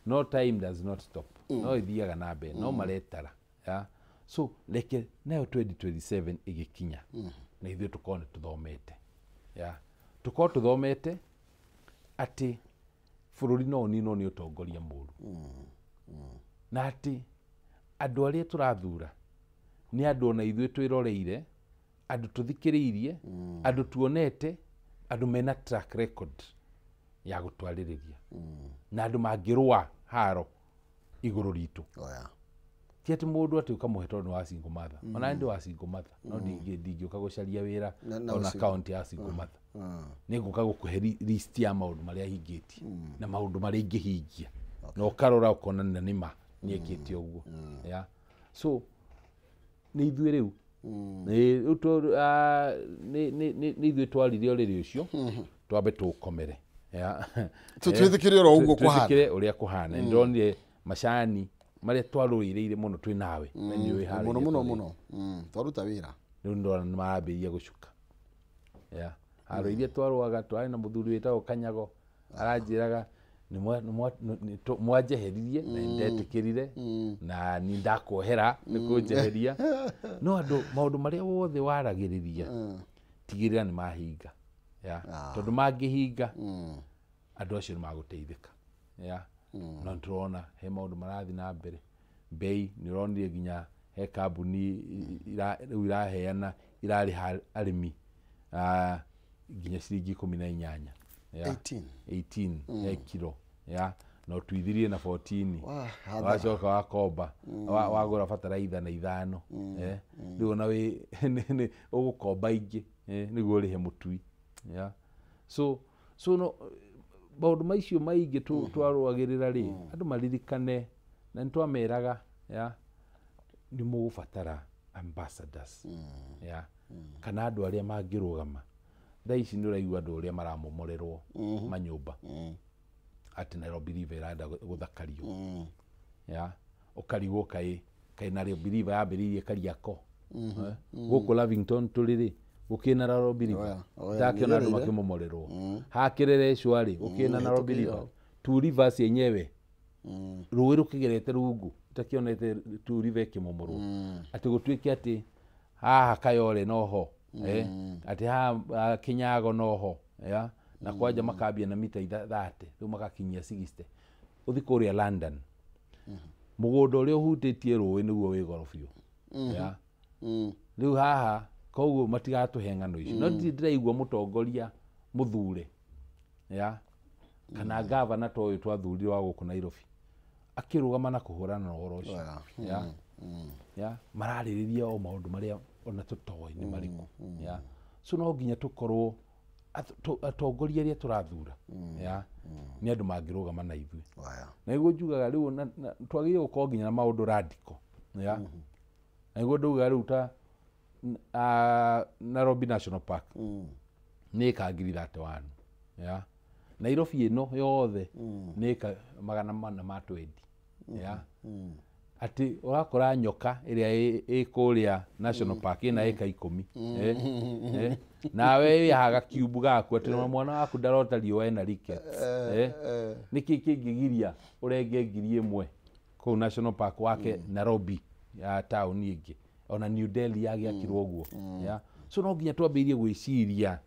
no time does not stop, no ĩthiaga na mbere, no maretara ya. So reke nayo 2027 ĩgĩkinya na ithuĩ tũkorwo nĩ tũthomete ya, tũkorwo tũthomete atĩ bũrũri no ũninwo nĩ ũtongoria mũru, na atĩ andũ arĩa tũrathura nĩ andũ ona ithuĩ twĩroreire, andũ tũthikĩrĩirie, andũ tuonete, andũ mena track record ya gũtwarĩrĩria, na andũ mangĩrũa haro igũrũ ritũ. Ti atĩ mũndũ atĩ ũkamũhe tondũ nĩ wa single mother. Ona ndĩ wa single mother, no ndingĩũka gũcaria wĩra na ona ũcio. Kaunti ya single mother. Nĩ ngũka gũkũhe list ya maũndũ marĩa hingĩtie na maũndũ marĩa ingĩhingia, na ũkarora ũkona na nĩma nĩ ĩkĩte ũguo ya. So nĩ ithuĩ rĩu, nĩ rĩu nĩ ithuĩ twarire ũrĩrĩ ũcio twambe tũũkomere ya. Twĩtĩkĩre oro ũguo kũhana. Twĩtĩkĩre ũrĩa kũhana. Nĩ ndonire macani marĩa twarũĩrĩire mũno twĩ nawe na nĩ ũĩ harĩa Mũno mũno tũrĩ. Mũno. Twaruta wĩra. Rĩu ndona nĩ marambĩrĩria gũcuka ya haro iria twarũaga. Twarĩ na mũthuri wĩtagwo Kanyago, aranjĩraga nĩ mwanjeheririe na nĩndetĩkĩrire na nĩ ndakuohera nĩ kũnjeheria, no andũ maũndũ marĩa wothe waragĩrĩria, tigĩrĩra nĩ mahinga ya, tondũ mangĩhinga andũ acio nĩ magũteithĩka ya. No nĩtũrona he maũndũ marathiĩ na mbere, mbei nĩ ũronire nginya he kambuni rĩu iraheana, irarĩha arĩmi nginya ciringi 18 ya. 18. 18 he kiro ya, na ũtuithirie na 14. Wah, hathara. Wacoka wakomba, wagũra bataraitha na ithano, rĩu ona wĩ ũgũkomba ingĩ, nĩguo ũrĩhe mũtui ya. So no maũndũ macio maingĩ twarũagĩrĩra rĩ, andũ maririkane na nĩ twameraga ya nĩ mũgũbatara ambassadors ya, kana andũ arĩa mangĩrũgama. Thaa ici nĩ ũraigua andũ ũrĩa maramomorerwo manyũmba atĩ Nairobi River ĩrenda gũthakario ya, ũkarigwo kaĩ Nairobi River yambĩrĩirie Kariako? Gũkũ Lavington tũrĩ rĩ, gũkĩrĩ na Nairobi River? Oya, oya, Ndakĩona andũ nĩgereire. makĩmomorerwo hakĩrerecwa rĩ, gũkĩrĩ na Nairobi hĩtũkĩire River? hau. Two Rivers yenyewe, rũĩ rũkĩgerete rungu, itakĩonete Two River ĩkĩmomorwo, atĩ gũtuĩke atĩ haha Kayole noho, atĩ haha Kinyago noho ya, na kwanja makambia na mita 30, rĩu magakinyia 60. Ũthi kũrĩa London, mũgũnda ũrĩa ũhutĩtie rũĩ nĩguo wĩ goro biũ ya. Rĩu haha koguo matigatũhe ng'ano icio, no ndirĩ ndĩraigua mũtongoria mũthure ya kana gavana ta ũyũ twathurire wa gũkũ Nairobi akĩrũgama na kũhũrana na ũhoro ũcio. Ya ya, mararĩrĩria o maũndũ marĩa ona tũtoĩ nĩ marĩkũ ya. So no nginya tũkorwo atongoria arĩa tũrathura ya nĩ andũ mangĩrũgama na ithuĩ. Na nĩguo njugaga rĩu twagĩrĩire gũkorwo nginya na maũndũ radical ya. Na nĩguo ndaugaga rĩu ta Nairobi National Park nĩ ĩka 31,000 ya, Nairobi ĩno yothe nĩ ĩka 420 ya, atĩ ũrakora nyoka ĩrĩa ĩ kũrĩa National Park ĩna ĩka 10, nawe wĩ haha gakiumbu gaku atĩ ona mwana waku ndarota riũa ena rickets. Nĩkĩ kĩngĩgiria ũrenge 1,000 kũu National Park wake Nairobi ya taũni ĩngĩ, ona New Delhi yagĩakirwo ũguo ya. So no nginya twambĩrĩrie gwĩciria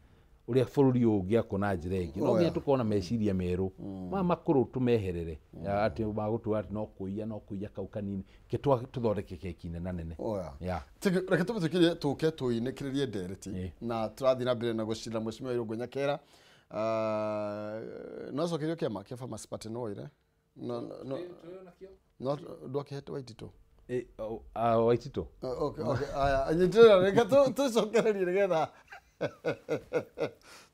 Uria bũrũri ũyũ ũngĩakwo na njĩra ĩngĩ no nginya tũkorwo na meciria merũ maya makũrũ tũmeherere atĩ magũtua atĩ no kũiya kau kanini ke tũthondeke keki nene nene. Reke tũmĩtũkirie tũke tũinĩkĩrĩrie ndereti na tũrathiĩ na mbere na gũcira Mheshimiwa Irũngũ Nyakera. No cokerio kĩama kĩa Farmers Party no ire no no ndwakĩhete Waititũ. Waititũ. Okay aya nyitĩrĩra reke tũcokererie nĩgetha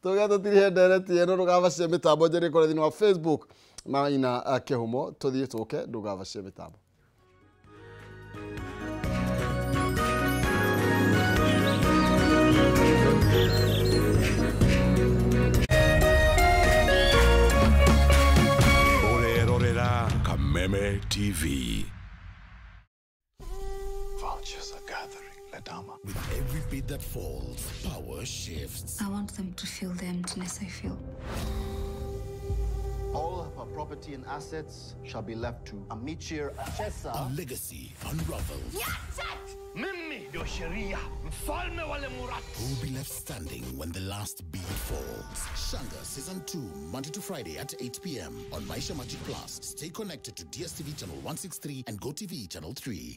tuge tutirihe ndereti ĩno ndũgabacie mĩtambo njĩrĩ kũrĩa thĩinĩ wa Facebook Maina Kĩhumo tũthiĩ tũke ndũgabacie mĩtambo. Ũrerorera Kameme TV. Vultures are gathering, Ledama. With every beat that falls, power shifts. I want them to feel the emptiness I feel. All of her property and assets shall be left to Amichir Achesa. A legacy unravels. Mimi ndio sheria, mfalme wale Murat. Who'll be left standing when the last bead falls? Shanga Season 2, Monday to Friday at 8 p.m. on Maisha Magic Plus. Stay connected to DSTV Channel 163 and GoTV Channel 3.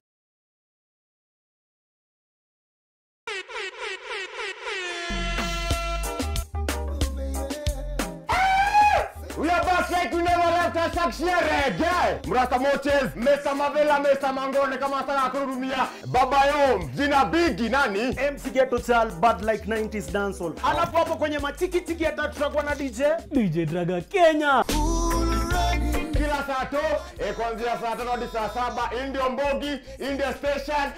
We are back like we never left us reggae. Mrasta Moches, Mesa Mavela, Mesa Mangone kama sana kurumia. Baba Yom, jina bigi nani? MC Ghetto Chal, bad like 90s dancehall. Alafu hapo kwenye matiki tiki hata tutakuwa na DJ. DJ Draga Kenya. Kila saa 2, kuanzia saa 5 hadi saa 7, Indio Mbogi, India Station.